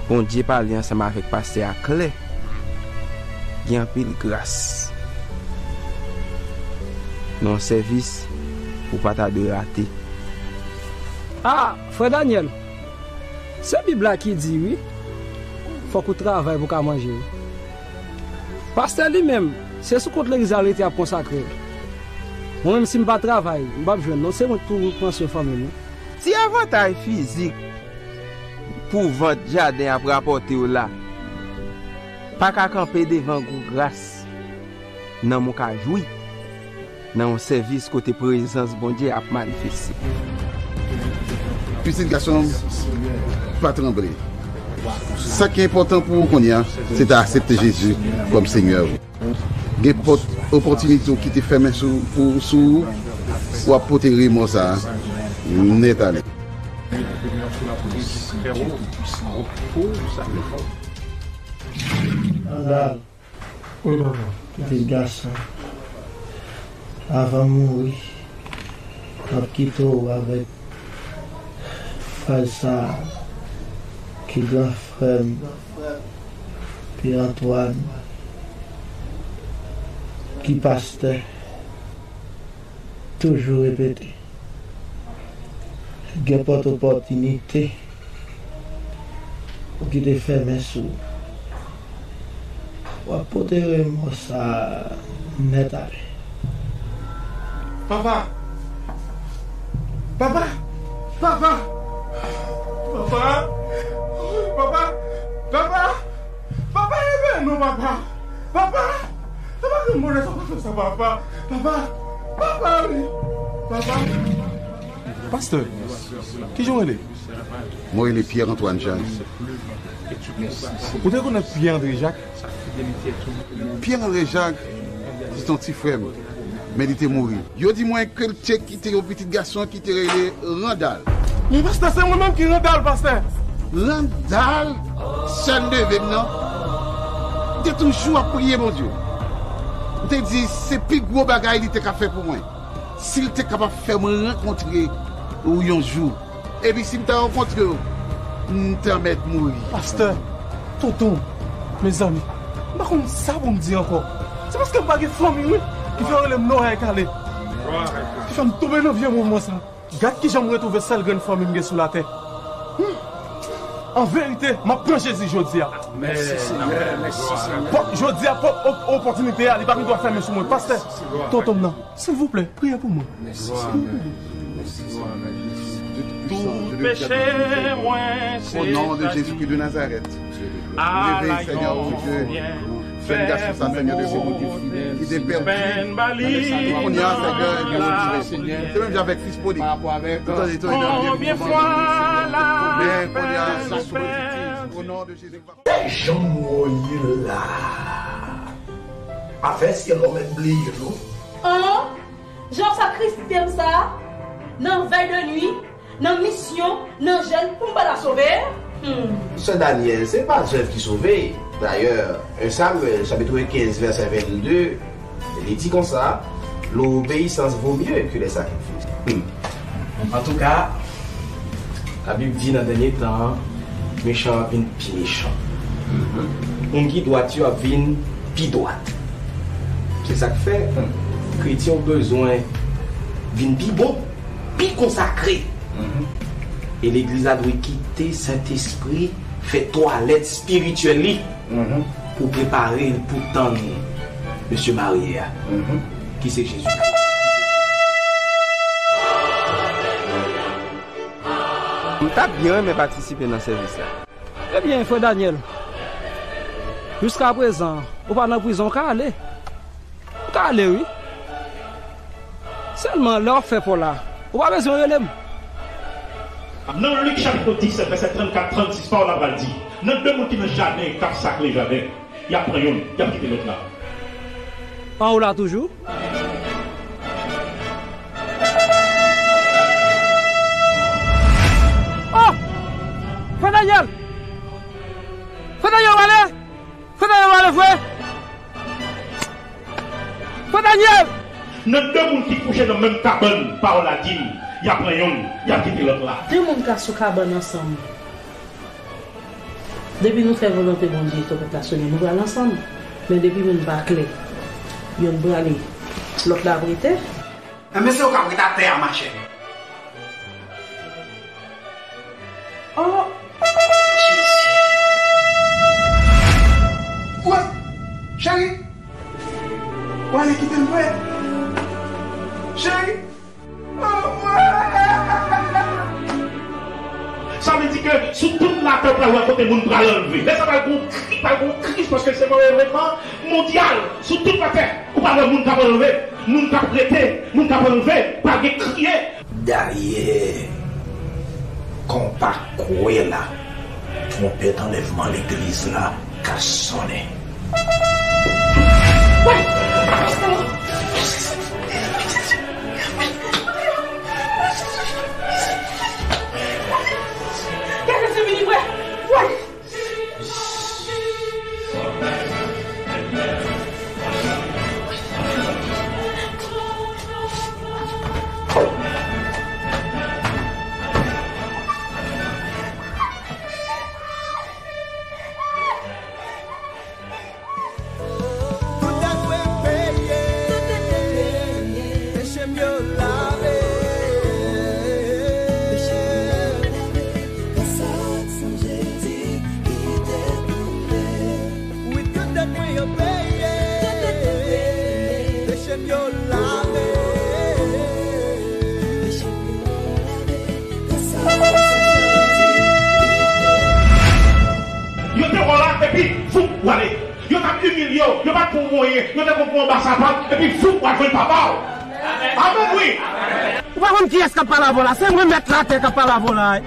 Bondye pale ansanm avèk pastè a klè. Gen anpil gras nan yon sèvis ou pa ta dwe rate. Ah, frè Daniel, se Bib la ki di, wi, fòk ou travay pou w ka manje, wi. Pastè li menm, se sou kont legliz la l rete ap konsakre l. Mwen menm, si m pa travay, m p ap jwenn non, se mwen k pou pran swen fanmi m, wi. Ti avantaj fizik pou vant jaden ap rapòte w la pa ka kanpe devan gwo gras nanm ou ka jwi nan yon sèvis kote prezans Bondye ap manifeste. Pitit gason m, pa tranble. Sa ki enpòtan pou ou kounye a, se ta aksepte Jezi kòm Senyè ou. Gen pòt opòtinite w kite fèmen sou, pou, sou ou, w ap pote remò sa a nèt ale. Pitit gason, avan m mouri, m ap kite w avèk fraz sa a ke gran frè m, Pierre Antoine, ki pastè, toujou repete. Gen pòt opòtinite ou kite fèmen sou ou. W ap pote remò sa a nèt ale. Papa! Papa! Papa! Papa! Papa! Papa! Papa, ede nou, papa! Papa! Papa, gen mwen sa pa fè sa, papa! Papa! Papa, wi! Papa! Pastè, kijan w rele? Mwen rele Pierre Antoine Jacques. Ou te konn Pierre André Jacques? Pierre André Jacques, se te yon ti frè m, men li te mouri. Yo di mwen ke l te kite yon pitit gason ki te rele Randal. Men pastè, se mwen menm ki Randal, pastè. Randal, sèl neve m nan, m te toujou ap priye Bondye. M te di, se pi gwo bagay li te ka fè pou mwen. Si l te kapab fè mwen rankontre ou yon jou, epi si m ta rankontre w, m ta mèt mouri. Pastè, tonton, mezanmi, m pa konn sa pou m di ankò. Se paske m pa gen fanmi, wi, ki fè yo rele m Lora e Kale. Ki fè m tonbe nan vye mouvman sa. Gad kijan m retwouve sèl grenn fanmi m gen sou latè. Hmm. An verite, m ap pran Jezi jodi a. Mèsi, Senyè. Mèsi, Senyè. Pòt jodi a, pòt op-, opòtinite a, li pa gen dwa fèmen sou mwen. Pastè, tonton m nan, silvouplè, priye pou mwen. Mèsi, Senyè. Tout peche mwen, se Jezi. Au nom de Jésus-Christ de Nazareth. Leve, Senyè, o Dye, jèn gason sa, Senyè, de Dieu, ki te pèdi. Kounye a, Senyè, Senyè, se menm jan avèk fis pwodig. Konbyen fwa l ap fè nou pèdi? Au nom de Jésus. Jan m wè w ye la. Afè syèl la, w mèt bliye l, non. An, jan w sa krisifye m sa, nan vèy de nwi, nan misyon, nan jèn, pou m pa ta sove? Hmm. Sè Daniel, se pa zèv ki sove. Dayè, en Samyèl, chapit kenz, vèsè vennde, li di konsa, l'obéissance vaut mieux que les sacrifices. Hmm. Antouka, Labib di nan dènye tan an, mechan an ap vin pi mechan. Moun ki dwat yo ap vin pi dwat. Se sa k fè kretyen yo bezwen vin pi bon, pi konsakre. E legliz la dwe kite Sentespri fè twalèt espirityèl li pou prepare l pou tann mesye marye a, ki se Jezi Kris. M ta byen renmen patisipe nan sèvis la. Ebyen, frè Daniel, jiskaprezan, ou pa nan prizon, ou ka ale. Ou ka ale, wi. Sèlman, lè w ap fè pa w la, ou pa bezwen rele m. Nan Lik chapit disèt, vèsè trannkat, trannsis, pawòl la pral di, nan de moun ki nan jaden k ap sakle jaden, y ap pran youn, y ap kite lòt la. An ou la toujou? Oh! Frè Daniel! Frè Daniel, w ale! Frè Daniel, w ale, frè! Frè Daniel! Nan de moun ki kouche nan menm kabann, pawòl la di n, y ap pran youn, y ap kite lòt la. De moun ka sou kabann ansanm. Depi nou fè volonte Bondye, twonpèt la sonnen, nou pral ansanm. Men depi moun pa klè, youn prale, lòt la ap rete. Enben, se ou k ap ret atè a, machè. Oh! Jezi. Woy! Cheri! W ale kite m, frè. Cheri! Sa vle di ke sou tout latè, ou pral wè kote moun pral anlve. Lè sa pral gon kri, pral gon kriz, paske se yon evènman mondyal. Sou tout latè, ou pral wè moun k ap anlve, moun k ap rete, moun k ap anlve, pral gen kriye. Dayè, kan w pa kwè la, twonpèt anlèvman legliz la ka sonnen. Tout dèt mwen peye, peche m yo lave. Wi, tout dèt mwen yo peye, peche m yo lave. Yo te wè w la, epi, foup, w ale. Yo t ap imilye w, yo pa t pou w mwayen, yo te konn pou w anba sapat, epi, foup, w al jwenn papa w. Amèn, wi. Ou pa konn kiyès k ap pale avè w la? Se mwen mèt latè k ap pale avè w la, wi.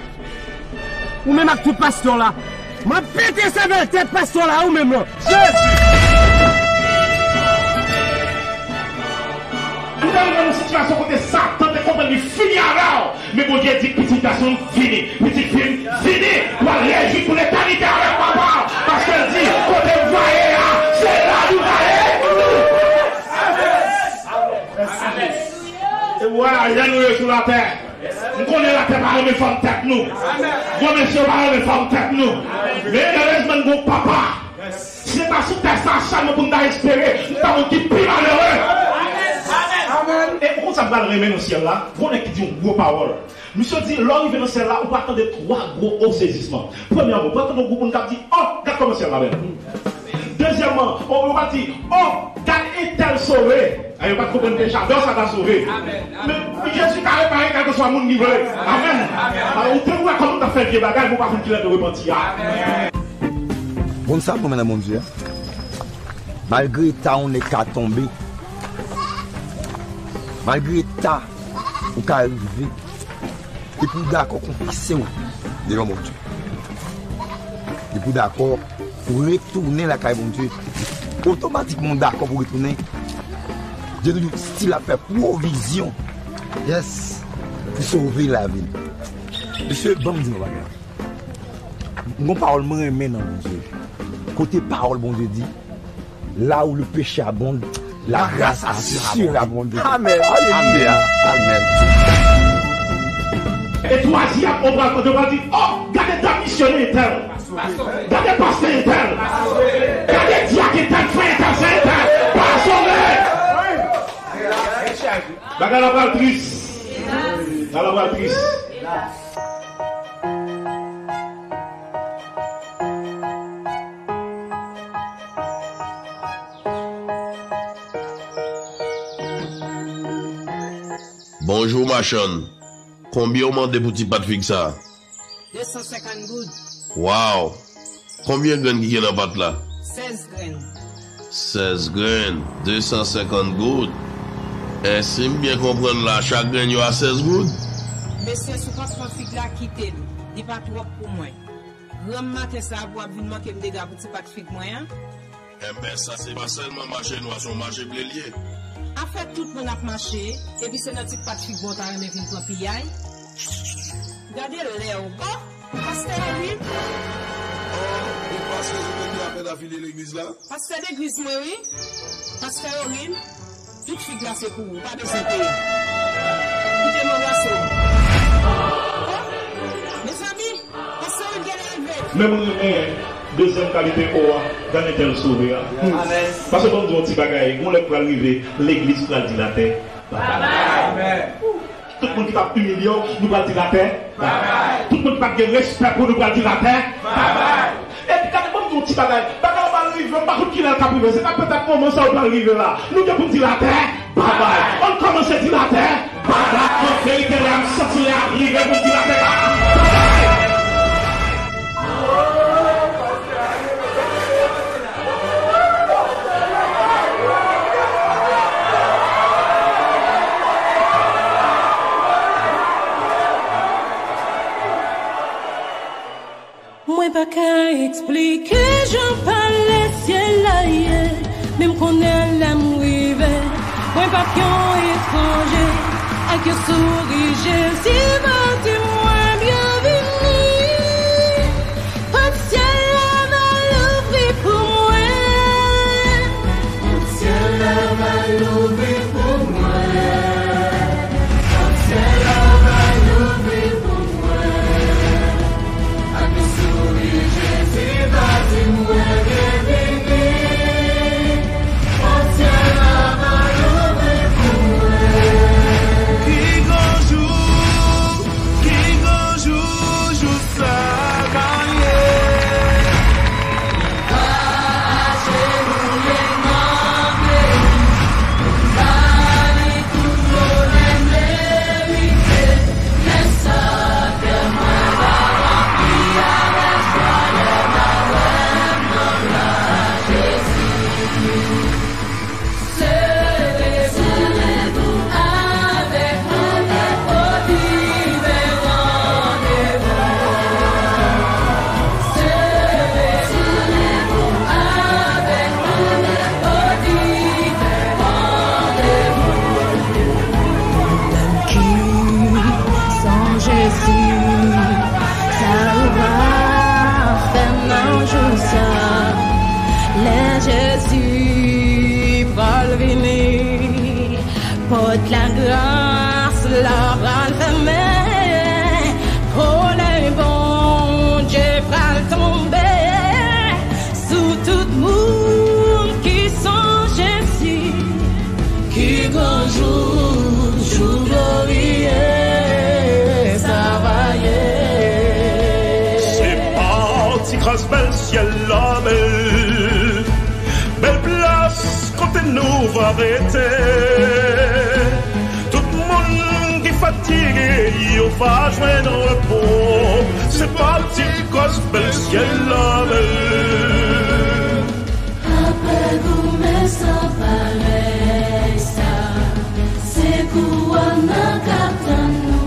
Ou menm ak tout pastè w la. M ap pete sèvèl tèt pastè w la, ou menm lan. Jezi! Ou te rive nan yon sitiyasyon kote Satan te konprann li fini avè w. Men Bondye di, pitit gason m fini, pitit fi m fini. Ou al rejwi pou letènite avèk papa w. Paske l di, kote m va ye a, se la nou va ye. Amen. Amen. E w wè lajè nou ye sou latè. M konnen latè pa renmen fòm tèt nou. Gwo mesye yo pa renmen fòm tèt nou. Men erezman n gon papa. Si se pa sou tè sa sèlman pou n ta espere, n ta moun ki pi malere. E ou konn sa m pral renmen nan syèl la? Gon nèg ki di yon gwo pawòl. Misye di, lè w rive nan syèl la, ou pral tande twa gwo o sezisman. Premyèman, ou pral tande yon gwoup moun k ap di, oh, gad kòman syèl la bèl. Dezyèmman, ou, ou pral di, oh, gad entèl sove. A, yo pa t konprann deja, dò sa ta sove. Men Jezi ka repare kèlkeswa moun li vle. Amèn. A, ou te wè kòman w t ap fè vye bagay, men w pa konn kilè de repanti a. Konn sa mwen nan Bondye a. Malgre eta yon nèg ka tonbe, malgre eta ou ka rive, depi w dakò konfese w devan Bondye, depi w dakò pou retounen lakay Bondye, otomatikman w dakò pou retounen, Dye toujou still ap fè pwovizyon. Yes. Pou sove lavi l. Mesye, ban m di nou bagay. M gon pawòl mwen renmen nan Bondye. Kote pawòl Bondye di, là où le péché abonde, la grâce a surabondé. Amèn. Alelouya. Amèn. E twazyèm, ou pral tande, ou pral di, oh, gade dat misyonè entèl. Gade pastè entèl. Gade dyak entèl, frè entèl, sè entèl. Pa sove. Bagay la pral tris. Bagay la pral tris. Bonjou, machann. Konbyen w mande pou ti pat fig sa a? De san senkant goud. Waw! Konbyen grenn ki gen nan pat la? Sèz grenn. Sèz grenn, de san senkant goud. E si m byen konprann la, chak grenn yo a sèz goud? Mesye, si w pa pran fig la, kite l. Li pa twòp pou mwen. Granm maten sa a pou w ap vin manke m dega pou ti pat fig mwen an. Enben, sa se pa sèlman mache nwa, se yon mache ble l ye. Afè tout moun ap mache, epi se nan ti pat fig mwen w ta renmen vin pran piyay? Gade lè w. Oh, pastè Orib. Oh, e pastè Orib te apèn afilye legliz la? Pastè legliz mwen, wi. Pastè Orib. Tout fig la se pou ou, ou pa bezwen peye. Kite m anbrase w. Oh, mezanmi, pastè Wilgen rive. Men mwen renmen dezyèm kalite o a, gade entèl sove a. Amèn. Paske ban m di yon ti bagay, gon lè k pral rive, legliz pral di latè, babay. Amèn. Tout moun ki t ap imilye w, nou pral di latè, babay. Tout moun ki pa t gen respè pou nou pral di latè, babay. Epi gade, ban m di yon ti bagay. Bagay la pral rive, m pa konn kilè l k ap rive. Se ka petèt moman sa yo pral rive la. Nou gen pou n di latè, babay. Ann kòmanse di latè, babay. An verite, lè a m santi lè a ap rive pou n di latè, babay. Mwen pa ka eksplike jan palè syèl la ye, men m konnen lè m rive, mwen p ap yon etranje. Ak yon souri, Jezi va di mwen byenvini. Pòt syèl la va louvri pou mwen. Pòt syèl la va louvri pou mwen. Pòt syèl la va louvri pou mwen. Ak yon souri, Jezi va di mwen byenvini. Pòt syèl la va louvri pou mwen. Ki gran jou, ki Kras bèl syèl la bèl, bèl plas kote nou va rete. Tout moun ki fatige, yo va jwenn repo. Se pati kras bèl syèl la bèl. Apre goumen san parèy sa, se kouwòn nan k ap tann nou.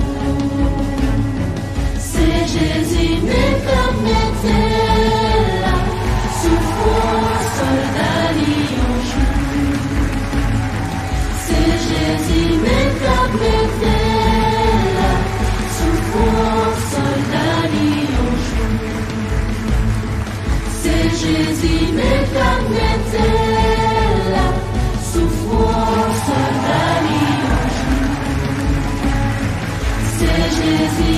Se Jezi menm k ap mete l la sou fwon sòlda li yon jou. Se Jezi menm k ap mete l la sou fwon sòlda li yon jou. Se Jezi menm k ap mete l la sou fwon sòlda li yon jou. Se Jezi